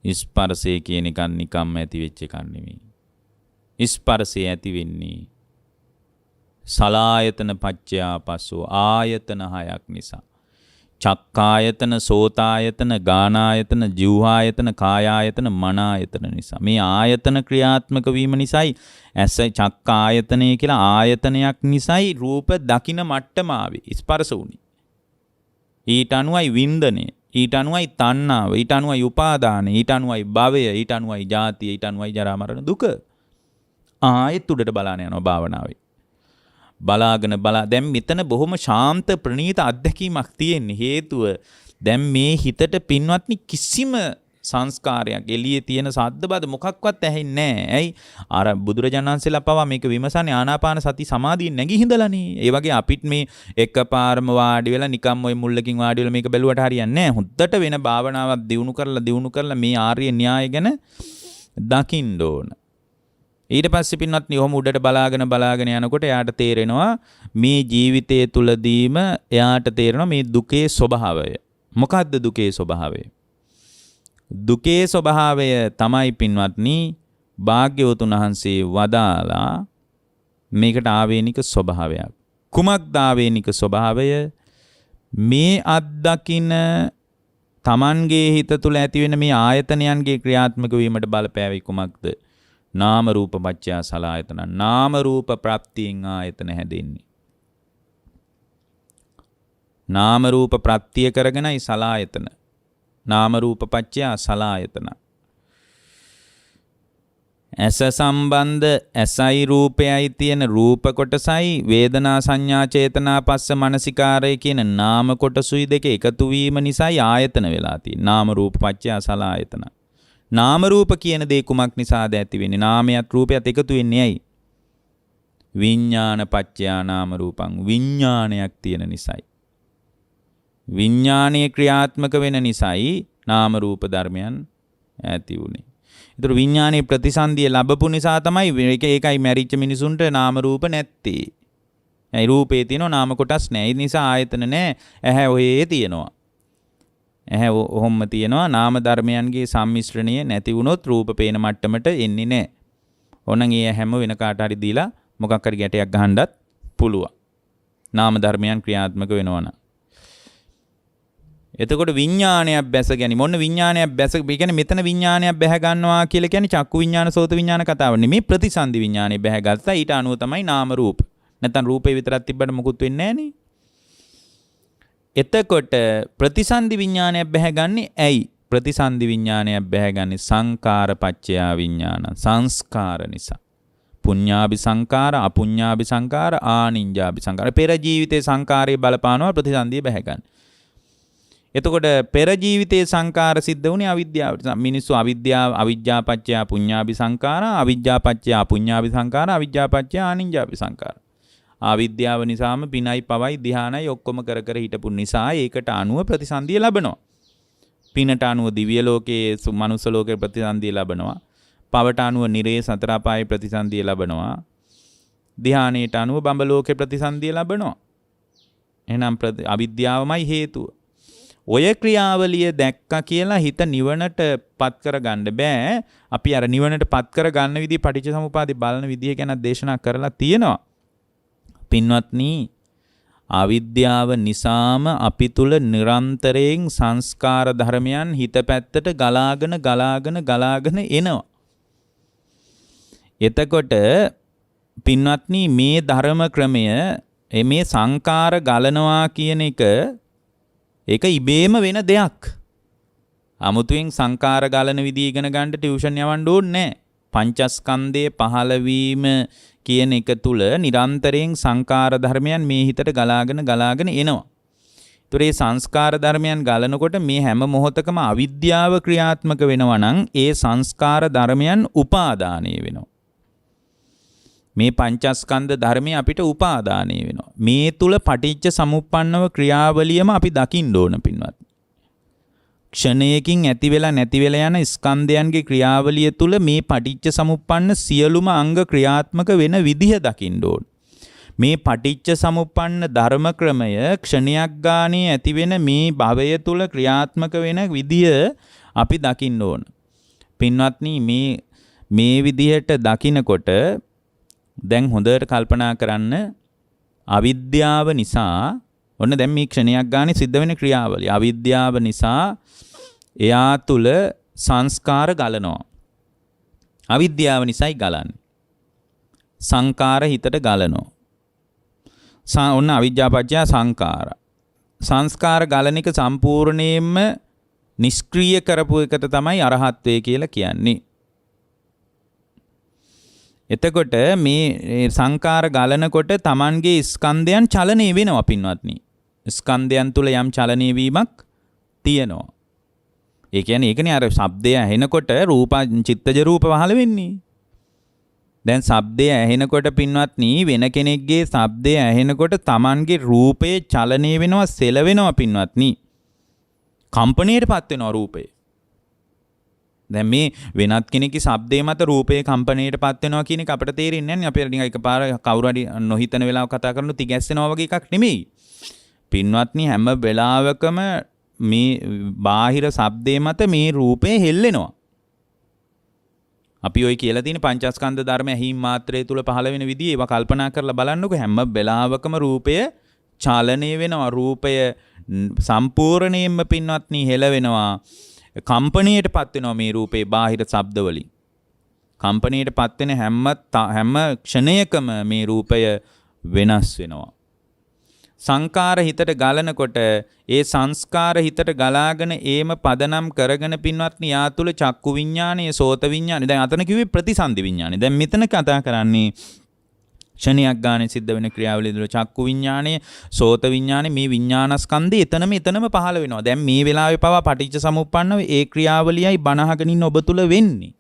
ස්පර්ශය කියන එකක් නිකම්ම ඇති වෙච්ච එකක් නෙමෙයි. ස්පර්ශය ඇති වෙන්නේ සලායතන පච්චයා පස්සෝ, ආයතන හයක් නිසා. චක්කායතන, සෝතායතන, ගානායතන, ජීවහායතන, කායායතන, මනායතන නිසා. මේ ආයතන ක්‍රියාත්මක වීම නිසායි ඇස චක්කායතනය කියලා ආයතනයක් නිසායි රූප දකින මට්ටම ආවේ, ස්පර්ශ වුණේ. ඊට අනුවයි වින්දනය, ඊට අනුවයි තණ්හාව, ඊට අනුවයි උපාදානය, ඊට අනුවයි භවය, ඊට අනුවයි ජාතිය, ඊට අනුවයි ජරා මරණ දුක. ආයෙත් උඩට බලාන යනවා භාවනාවේ. බලාගෙන බලා දැන් මෙතන බොහොම ශාන්ත ප්‍රණීත අත්දැකීමක් තියෙන්නේ. හේතුව දැන් මේ හිතට පින්වත්නි කිසිම සංස්කාරයක් එළියේ තියෙන සද්ද බද මොකක්වත් ඇහෙන්නේ නැහැ. ඇයි? අර බුදුරජාණන් වහන්සේලා පවා මේක විමසන්නේ ආනාපාන සති සමාධියෙන් නැගී හිඳලානේ. ඒ වගේ අපිත් මේ එකපාරම වාඩි වෙලා නිකම් ඔය මුල්ලකින් වාඩි වෙලා මේක බැලුවට හරියන්නේ නැහැ. හොඳට වෙන භාවනාවක් දියුණු කරලා දියුණු කරලා මේ ආර්ය න්‍යාය ගැන දකින්න ඕන. ඊට පස්සේ පින්වත්නි ඔහොම උඩට බලාගෙන බලාගෙන යනකොට එයාට තේරෙනවා මේ ජීවිතය තුලදීම එයාට තේරෙනවා මේ දුකේ ස්වභාවය. මොකද්ද දුකේ ස්වභාවය? දුකේ ස්වභාවය තමයි පින්වත්නි භාග්‍යවතුන් වහන්සේ වදාලා මේකට ආවේනික ස්වභාවයක්. කුමක්ද ආවේනික ස්වභාවය? මේ අත්දකින තමන්ගේ හිත තුළ ඇතිවෙන මේ ආයතනයන්ගේ ක්‍රියාත්මක වීමට බලපෑවේ කුමක්ද? නාම රූප පත්‍යා සලආයතන. නාම රූප ප්‍රත්‍යයෙන් ආයතන හැදෙන්නේ. නාම රූප ප්‍රත්‍ය කරගෙනයි සලආයතන. නාම රූප පත්‍යා සලආයතන. ඇස සම්බන්ධ ඇසයි රූපයයි තියෙන රූප කොටසයි වේදනා සංඥා චේතනා පස්ස මනසිකාරය කියන නාම කොටසුයි දෙක එකතු වීම නිසායි ආයතන වෙලා තියෙන්නේ. නාම රූප පත්‍යා සලආයතන. නාම රූප කියන දේ කුමක් නිසාද ඇති වෙන්නේ? නාමයත් රූපයත් එකතු වෙන්නේ ඇයි? විඥාන පත්‍යා නාම රූපං. විඥානයක් තියෙන නිසායි. විඥානයේ ක්‍රියාත්මක වෙන නිසායි නාම රූප ධර්මයන් ඇති වුනේ. ඒතර විඥානයේ ප්‍රතිසන්දිය ලැබපු නිසා තමයි ඒකයි මැරිච්ච මිනිසුන්ට නාම රූප නැත්තේ. ඇයි රූපේ තියෙනවා නාම කොටස් නෑ. ඒ නිසා ආයතන නෑ. ඇහැ ඔහේ තියෙනවා. ඇහැ ඔහොම්ම තියෙනවා. නාම ධර්මයන්ගේ සම්මිශ්‍රණය නැති වුණොත් රූප පේන මට්ටමට එන්නේ නෑ. ඕනනම් ඒ හැම වෙන කාට හරි දීලා මොකක් හරි ගැටයක් ගහන්නත් පුළුවන්. නාම ධර්මයන් ක්‍රියාත්මක වෙනවා නම්. එතකොට විඥානයක් බැස ගැනීම. මොන විඥානයක් බැස, ඒ කියන්නේ මෙතන විඥානයක් බැහැ ගන්නවා කියලා කියන්නේ චක්කු විඥාන සෝත විඥාන කතාව නෙමෙයි. ප්‍රතිසන්දි විඥානය බැහැ ගත්තා. ඊට අනුව තමයි නාම රූප. නැත්තම් රූපේ විතරක් තිබ්බට මොකුත් වෙන්නේ නෑනේ. එතකොට ප්‍රතිසන්දි විඥානයක් බැහැගන්නේ ඇයි? ප්‍රතිසන්දි විඥානයක් බැහැගන්නේ සංකාර පත්‍යා විඥාන, සංස්කාර නිසා. පුඤ්ඤාභි සංකාර, අපුඤ්ඤාභි සංකාර, ආනිඤ්ඤාභි සංකාර. පෙර ජීවිතේ සංකාරයේ බලපානවා ප්‍රතිසන්දිය බැහැගන්න. එතකොට පෙර ජීවිතයේ සංකාර සිද්ධ වුණේ අවිද්‍යාවට. මිනිස්සු අවිද්‍යාව, අවිජ්ජා පත්‍යා පුඤ්ඤාභි සංකාර, අවිජ්ජා පත්‍යා අපුඤ්ඤාභි සංකාර, අවිජ්ජා පත්‍යා ආනිඤ්ඤාභි සංකාර. අවිද්‍යාව නිසාම පිනයි පවයි ධ්‍යානයි ඔක්කොම කර කර හිටපු නිසා ඒකට අනුව ප්‍රතිසන්දිය ලැබෙනවා. පිනට අනුව දිව්‍ය ලෝකයේ මනුස්ස ලෝකයේ ප්‍රතිසන්දිය ලැබෙනවා. පවට අනුව නිරේ සතර අපායේ ප්‍රතිසන්දිය ලැබෙනවා. ධ්‍යානයට අනුව බඹ ලෝකේ ප්‍රතිසන්දිය ලැබෙනවා. එහෙනම් අවිද්‍යාවමයි හේතුව. ඔය ක්‍රියාවලිය දැක්කා කියලා හිත නිවනට පත් කරගන්න බෑ. අපි අර නිවනට පත් කරගන්න විදිය පටිච්චසමුපාදේ බලන විදිය ගැන දේශනා කරලා තියෙනවා. පින්වත්නි, අවිද්‍යාව නිසාම අපි තුල නිරන්තරයෙන් සංස්කාර ධර්මයන් හිත පැත්තට ගලාගෙන ගලාගෙන ගලාගෙන එනවා. එතකොට පින්වත්නි මේ ධර්ම ක්‍රමය මේ සංකාර ගලනවා කියන එක ඒක ඉබේම වෙන දෙයක්. අමුතුවෙන් සංකාර ගලන විදිය ඉගෙන ගන්න ටියුෂන් යවන්න ඕනේ නෑ. පංචස්කන්ධයේ පහළවීම කියන එක තුල නිරන්තරයෙන් සංකාර ධර්මයන් මේ හිතට ගලාගෙන ගලාගෙන එනවා. ඒතර මේ සංස්කාර ධර්මයන් ගලනකොට මේ හැම මොහොතකම අවිද්‍යාව ක්‍රියාත්මක වෙනවා නම් ඒ සංස්කාර ධර්මයන් උපාදානය වෙනවා. මේ පංචස්කන්ධ ධර්මය අපිට උපාදානය වෙනවා. මේ තුල පටිච්ච සමුප්පන්නව ක්‍රියාවලියම අපි දකින්න ඕන පින්වත්. ක්ෂණයකින් ඇති වෙලා නැති වෙලා යන ස්කන්ධයන්ගේ ක්‍රියාවලිය තුල මේ පටිච්ච සමුප්පන්න සියලුම අංග ක්‍රියාත්මක වෙන විදිහ දකින්න ඕන. මේ පටිච්ච සමුප්පන්න ධර්ම ක්‍රමය ක්ෂණයක් ගානේ ඇති වෙන මේ භවය තුල ක්‍රියාත්මක වෙන විදිය අපි දකින්න ඕන. පින්වත්නි මේ මේ විදිහට දකිනකොට දැන් හොඳට කල්පනා කරන්න, අවිද්‍යාව නිසා ඔන්න දැන් මේ ක්ෂණයක් ගානේ සිද්ධ වෙන ක්‍රියාවලිය. අවිද්‍යාව නිසා එයා තුල සංස්කාර ගලනවා. අවිද්‍යාව නිසායි ගලන්නේ. සංකාර හිතට ගලනවා. ඔන්න අවිද්‍යාව පත්‍ය සංකාර. සංස්කාර ගලන එක සම්පූර්ණයෙන්ම නිෂ්ක්‍රීය කරපු එකට තමයි අරහත්ත්වය කියලා කියන්නේ. එතකොට මේ සංකාර ගලනකොට තමන්ගේ ස්කන්ධයන් චලනය වෙනවා පින්වත්නි. ස්කන්ධයන් තුල යම් චලනය වීමක් තියෙනවා. ඒ කියන්නේ ඒකනේ අර ශබ්දය ඇහෙනකොට රූප චිත්තජ රූප පහළ වෙන්නේ. දැන් ශබ්දය ඇහෙනකොට පින්වත්නි, වෙන කෙනෙක්ගේ ශබ්දය ඇහෙනකොට තමන්ගේ රූපේ චලනය වෙනවා, සෙලවෙනවා පින්වත්නි. කම්පණයටපත් වෙනවා රූපේ. දැන් මේ වෙනත් කෙනෙක්ගේ ශබ්දය මත රූපේ කම්පණයටපත් වෙනවා කියන එක අපිට තේරෙන්නේ නැහැ නේ. අපි නිකන් එකපාර කවුරු හරි නොහිතන වෙලාවක කතා කරනු තිගැස්සෙනවා වගේ එකක් නෙමෙයි. පින්වත්නි, හැම වෙලාවකම මේ බාහිර ශබ්දය මත මේ රූපේ හෙල්ලෙනවා. අපි ඔය කියලා තියෙන පංචස්කන්ධ ධර්ම ඇහිම් මාත්‍රය තුල පහළ වෙන විදිය ඒවා කල්පනා කරලා බලන්නකෝ. හැම වෙලාවකම රූපය චලනය වෙනවා. රූපය සම්පූර්ණයෙන්ම පින්වත්නි හෙලවෙනවා. කම්පණයටපත් වෙනවා මේ රූපේ බාහිර ශබ්ද වලින්. කම්පණයටපත් වෙන හැම හැම ක්ෂණයකම මේ රූපය වෙනස් වෙනවා. සංකාර හිතට ගලනකොට ඒ සංස්කාර හිතට ගලාගෙන ඒම පදනම් කරගෙන පින්වත්නි යා තුල චක්කු විඥානය, සෝත විඥානය. දැන් අතන කිව්වේ ප්‍රතිසන්දි විඥානය. දැන් මෙතන කතා කරන්නේ ක්ෂණයක් ගානේ සිද්ධ වෙන ක්‍රියාවලිය තුළ චක්කු විඥානය, සෝත විඥානය, මේ විඥානස්කන්ධය එතනම එතනම පහළ වෙනවා. දැන් මේ වෙලාවේ පවා පටිච්ච සමුප්පන්නව ඒ ක්‍රියාවලියයි බණ අහගෙන ඉන්න ඔබ තුල වෙන්නේ.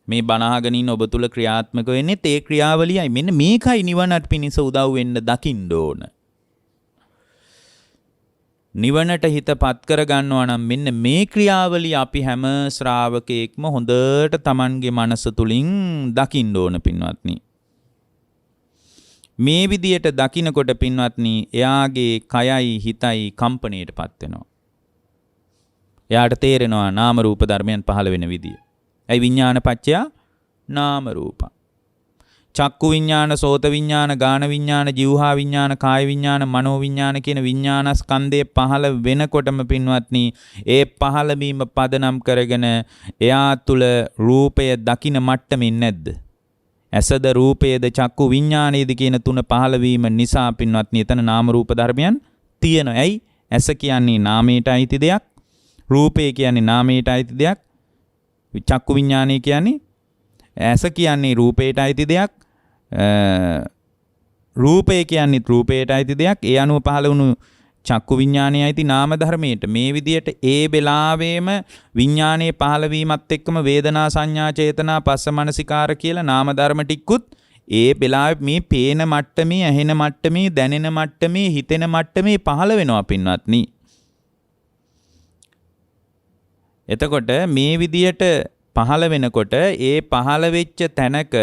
මේ බණ අහගෙන ඉන්න ඔබ තුල ක්‍රියාත්මක වෙන්නේ ඒ ක්‍රියාවලියයි. මෙන්න මේකයි නිවනට පිණිස උදව් වෙන්න දකින්න ඕන. නිවනට හිතපත් කර ගන්නවා නම් මෙන්න මේ ක්‍රියාවලිය අපි හැම ශ්‍රාවකයෙක්ම හොඳට තමන්ගේ මනස තුලින් දකින්න ඕන පින්වත්නි. මේ විදියට දකිනකොට පින්වත්නි එයාගේ කයයි හිතයි කම්පණයටපත් වෙනවා. එයාට තේරෙනවා නාම රූප ධර්මයන් පහළ වෙන විදිය. ඇයි විඥාන පත්‍ය නාම රූප. චක්කු විඥාන, සෝත විඥාන, ගාන විඥාන, ජීවහා විඥාන, කාය විඥාන, මනෝ විඥාන කියන විඥානස්කන්ධය පහළ වෙනකොටම පින්වත්නි ඒ පහළ වීම පදනම් කරගෙන එයා තුල රූපය දකින මට්ටමින් නැද්ද? ඇසද රූපයද චක්කු විඥානයේද කියන තුන පහළ වීම නිසා පින්වත්නි එතන නාම රූප ධර්මයන් තියෙනවා. ඇයි? ඇස කියන්නේ නාමයට අයිති දෙයක්, රූපය කියන්නේ නාමයට අයිති දෙයක්, චක්කු විඥානය කියන්නේ ඇස කියන්නේ රූපයට අයිති දෙයක්, රූපය කියන්නේ රූපයට අයිති දෙයක්. ඒ අනුව පහළ වුණු චක්කු විඥානය අයිති නාම ධර්මයට. මේ විදියට ඒ වෙලාවෙම විඥානයේ පහළ වීමත් එක්කම වේදනා සංඥා චේතනා පස්ස මනසිකාර කියලා නාම ධර්ම ටිකුත් ඒ වෙලාවේ මේ පේන මට්ටමේ, ඇහෙන මට්ටමේ, දැනෙන මට්ටමේ, හිතෙන මට්ටමේ පහළ වෙනවා පින්වත්නි. එතකොට මේ විදියට පහළ වෙනකොට ඒ පහළ වෙච්ච තැනක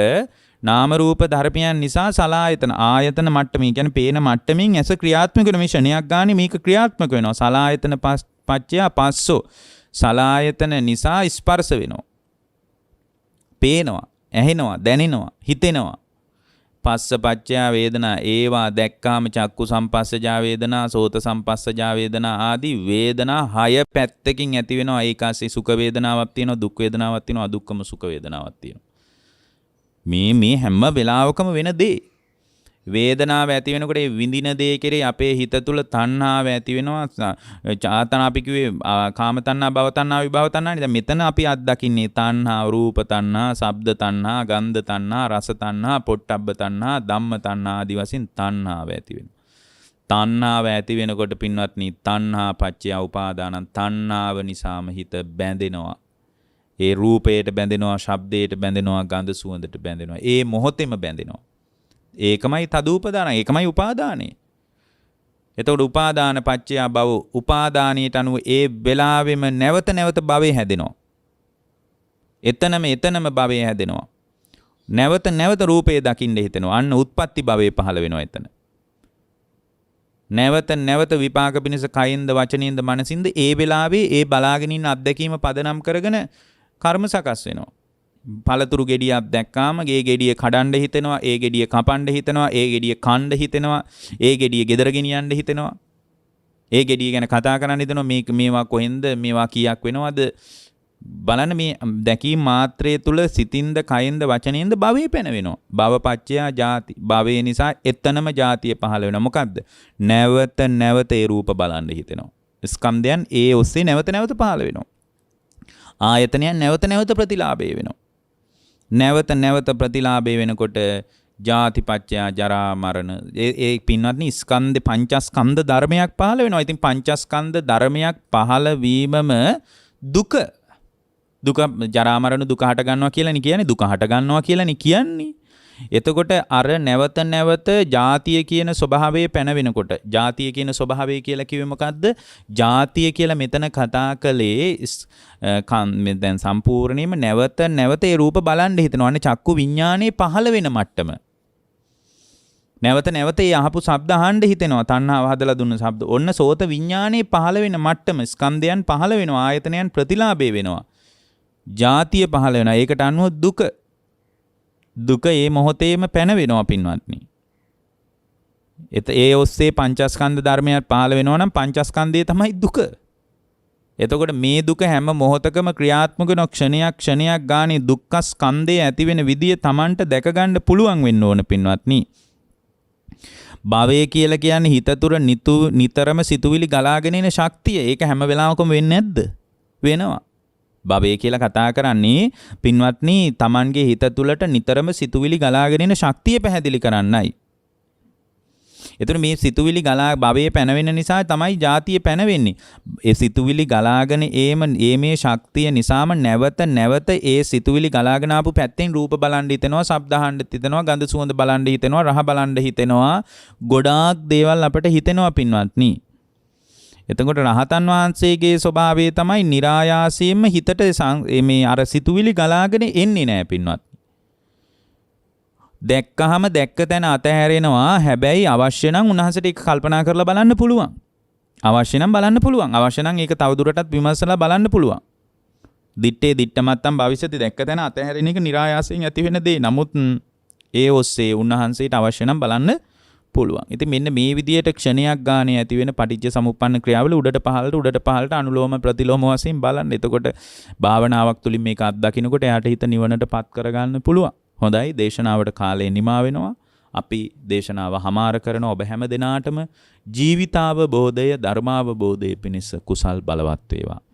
නාම රූප ධර්මයන් නිසා සලායතන ආයතන මට්ටමින්, කියන්නේ පේන මට්ටමින් ඇස ක්‍රියාත්මක වෙන මේ ක්ෂණයක් ගානේ මේක ක්‍රියාත්මක වෙනවා. සලායතන පච්චය පස්සෝ, සලායතන නිසා ස්පර්ශ වෙනවා. පේනවා, ඇහෙනවා, දැනෙනවා, හිතෙනවා. පස්ස පච්චය වේදනා, ඒවා දැක්කාම චක්කු සම්පස්සජා වේදනා, සෝත සම්පස්සජා වේදනා ආදී වේදනා හය පැත්තකින් ඇති වෙනවා. ඒක ASCII සුඛ වේදනාවක් තියෙනවා, දුක් වේදනාවක් තියෙනවා, අදුක්කම සුඛ වේදනාවක් තියෙනවා. මේ මේ හැම වෙලාවකම වෙන දේ. වේදනාව ඇති වෙනකොට ඒ විඳින දේ කෙරේ අපේ හිත තුල තණ්හාව ඇති වෙනවා. චාතන අපි කිව්වේ කාම තණ්හා, භව තණ්හා, විභව තණ්හා නේ. දැන් මෙතන අපි අත්දකින්නේ තණ්හා, රූප තණ්හා, ශබ්ද තණ්හා, ගන්ධ තණ්හා, රස තණ්හා, පොට්ටබ්බ තණ්හා, ධම්ම තණ්හා ආදී වශයෙන් තණ්හාව ඇති වෙනවා. තණ්හාව ඇති වෙනකොට පින්වත්නි තණ්හා පච්චය උපාදානං, තණ්හාව නිසාම හිත බැඳෙනවා. ඒ රූපයට බැඳෙනවා, ශබ්දයට බැඳෙනවා, ගඳ සුවඳට බැඳෙනවා. ඒ මොහොතේම බැඳෙනවා. ඒකමයි තදූපදාන, ඒකමයි උපාදානය. එතකොට උපාදාන පච්චය භව, උපාදානයට අනුව ඒ වෙලාවෙම නැවත නැවත භවය හැදෙනවා. එතනම එතනම භවය හැදෙනවා. නැවත නැවත රූපය දකින්න හිතෙනවා. අන්න උත්පත්ති භවය පහළ වෙනවා එතන. නැවත නැවත විපාක පිණිස කයෙන්ද වචනෙන්ද මනසින්ද ඒ වෙලාවේ ඒ බලාගෙන ඉන්න අත්දැකීම පදනම් කරගෙන කර්ම සකස් වෙනවා. පළතුරු ගෙඩියක් දැක්කාම ඒ ගෙඩිය කඩන්න හිතෙනවා, ඒ ගෙඩිය කපන්න හිතෙනවා, ඒ ගෙඩිය කන්න හිතෙනවා, ඒ ගෙඩිය ගෙදර ගෙනියන්න හිතෙනවා. ඒ ගෙඩිය ගැන කතා කරන්න හිතෙනවා. මේක මේවා කොහෙන්ද, මේවා කීයක් වෙනවද බලන්න. මේ දැකීම මාත්‍රය තුල සිතින්ද කයෙන්ද වචනයෙන්ද භවය පැනවෙනවා. භව පච්චයා ජාති. භවය නිසා එතනම ජාතිය පහළ වෙනවා. මොකද්ද? නැවත නැවත ඒ රූප බලන්න හිතෙනවා. ස්කන්ධයන් ඒ ඔස්සේ නැවත නැවත පහළ වෙනවා. ආයතනයන් නැවත නැවත ප්‍රතිලාභය වෙනවා. නැවත නැවත ප්‍රතිලාභය වෙනකොට ජාති පච්චයා ජරා මරණ, ඒ ඒ පින්වත්නි, ස්කන්ධ, පංචස්කන්ධ ධර්මයක් පහළ වෙනවා. ඉතින් පංචස්කන්ධ ධර්මයක් පහළ වීමම දුක. දුක, ජරා මරණ දුක හට ගන්නවා කියලානේ කියන්නේ. දුක හට ගන්නවා කියලානේ කියන්නේ. එතකොට අර නැවත නැවත ජාතිය කියන ස්වභාවය පැනවෙනකොට, ජාතිය කියන ස්වභාවය කියලා කිව්වේ මොකද්ද? ජාතිය කියලා මෙතන කතා කළේ දැන් සම්පූර්ණයෙන්ම නැවත නැවත ඒ රූප බලන්න හිතනවා. අනේ චක්කු විඥානේ පහළ වෙන මට්ටම. නැවත නැවත ඒ අහපු ශබ්ද අහන්න හිතෙනවා. තණ්හාව හදලා දුන්න ශබ්ද. ඔන්න සෝත විඥානේ පහළ වෙන මට්ටම. ස්කන්ධයන් පහළ වෙනවා. ආයතනයන් ප්‍රතිලාභේ වෙනවා. ජාතිය පහළ වෙනවා. ඒකට අනුව දුක. දුක ඒ මොහොතේම පැනවෙනවා පින්වත්නි. ඒ ඔස්සේ පංචස්කන්ධ ධර්මයක් පහළ වෙනවා නම් පංචස්කන්ධය තමයි දුක. එතකොට මේ දුක හැම මොහොතකම ක්‍රියාත්මක වෙන ක්ෂණයක් ක්ෂණයක් ගානේ දුක්ඛ ස්කන්ධය ඇති වෙන විදිය තමන්ට දැක ගන්න පුළුවන් වෙන්න ඕන පින්වත්නි. භවය කියලා කියන්නේ හිත තුර නිතරම සිතුවිලි ගලාගෙන එන ශක්තිය. ඒක හැම වෙලාවකම වෙන්නේ නැද්ද? වෙනවා. භවය කියලා කතා කරන්නේ පින්වත්නි, තමන්ගේ හිත තුළට නිතරම සිතුවිලි ගලාගෙන එන ශක්තිය පැහැදිලි කරන්නයි. එතකොට මේ සිතුවිලි ගලා භවයේ පැනවෙන නිසා තමයි ජාතිය පැනවෙන්නේ. ඒ සිතුවිලි ගලාගෙන ඒම ඒ මේ ශක්තිය නිසාම නැවත නැවත ඒ සිතුවිලි ගලාගෙන ආපු පැත්තෙන් රූප බලන් හිතෙනවා, ශබ්ද අහන්න හිතෙනවා, ගඳ සුවඳ බලන් හිතෙනවා, රහ බලන් හිතෙනවා. ගොඩාක් දේවල් අපට හිතෙනවා පින්වත්නි. එතකොට රහතන් වහන්සේගේ ස්වභාවය තමයි නිරායාසයෙන්ම හිතට මේ අර සිතුවිලි ගලාගෙන එන්නේ නෑ පින්වත්. දැක්කහම දැක්ක තැන අතහැරෙනවා. හැබැයි අවශ්‍ය නම් උන්වහන්සේට ඒක කල්පනා කරලා බලන්න පුළුවන්. අවශ්‍ය නම් බලන්න පුළුවන්. අවශ්‍ය නම් ඒක තවදුරටත් විමසලා බලන්න පුළුවන්. දිත්තේ දිට්ඨමත්තම් භවිෂති, දැක්ක තැන අතහැරෙන එක නිරායාසයෙන් ඇති වෙන දේ. නමුත් ඒ ඔස්සේ උන්වහන්සේට අවශ්‍ය නම් බලන්න පුළුවන්. ඉතින් මෙන්න මේ විදියට ක්ෂණයක් ගානේ ඇති වෙන පටිච්ච සමුප්පන්න ක්‍රියාවල උඩට පහළට උඩට පහළට අනුලෝම ප්‍රතිලෝම වශයෙන් බලන්න. එතකොට භාවනාවක් තුලින් මේක අත්දකින්නකොට එයාට හිත නිවනට පත් කරගන්න පුළුවන්. හොඳයි, දේශනාවට කාලය නිමා වෙනවා. අපි දේශනාව හමාර කරන ඔබ හැම දෙනාටම ජීවිතාවබෝධය ධර්මාවබෝධය පිණිස කුසල් බලවත් වේවා.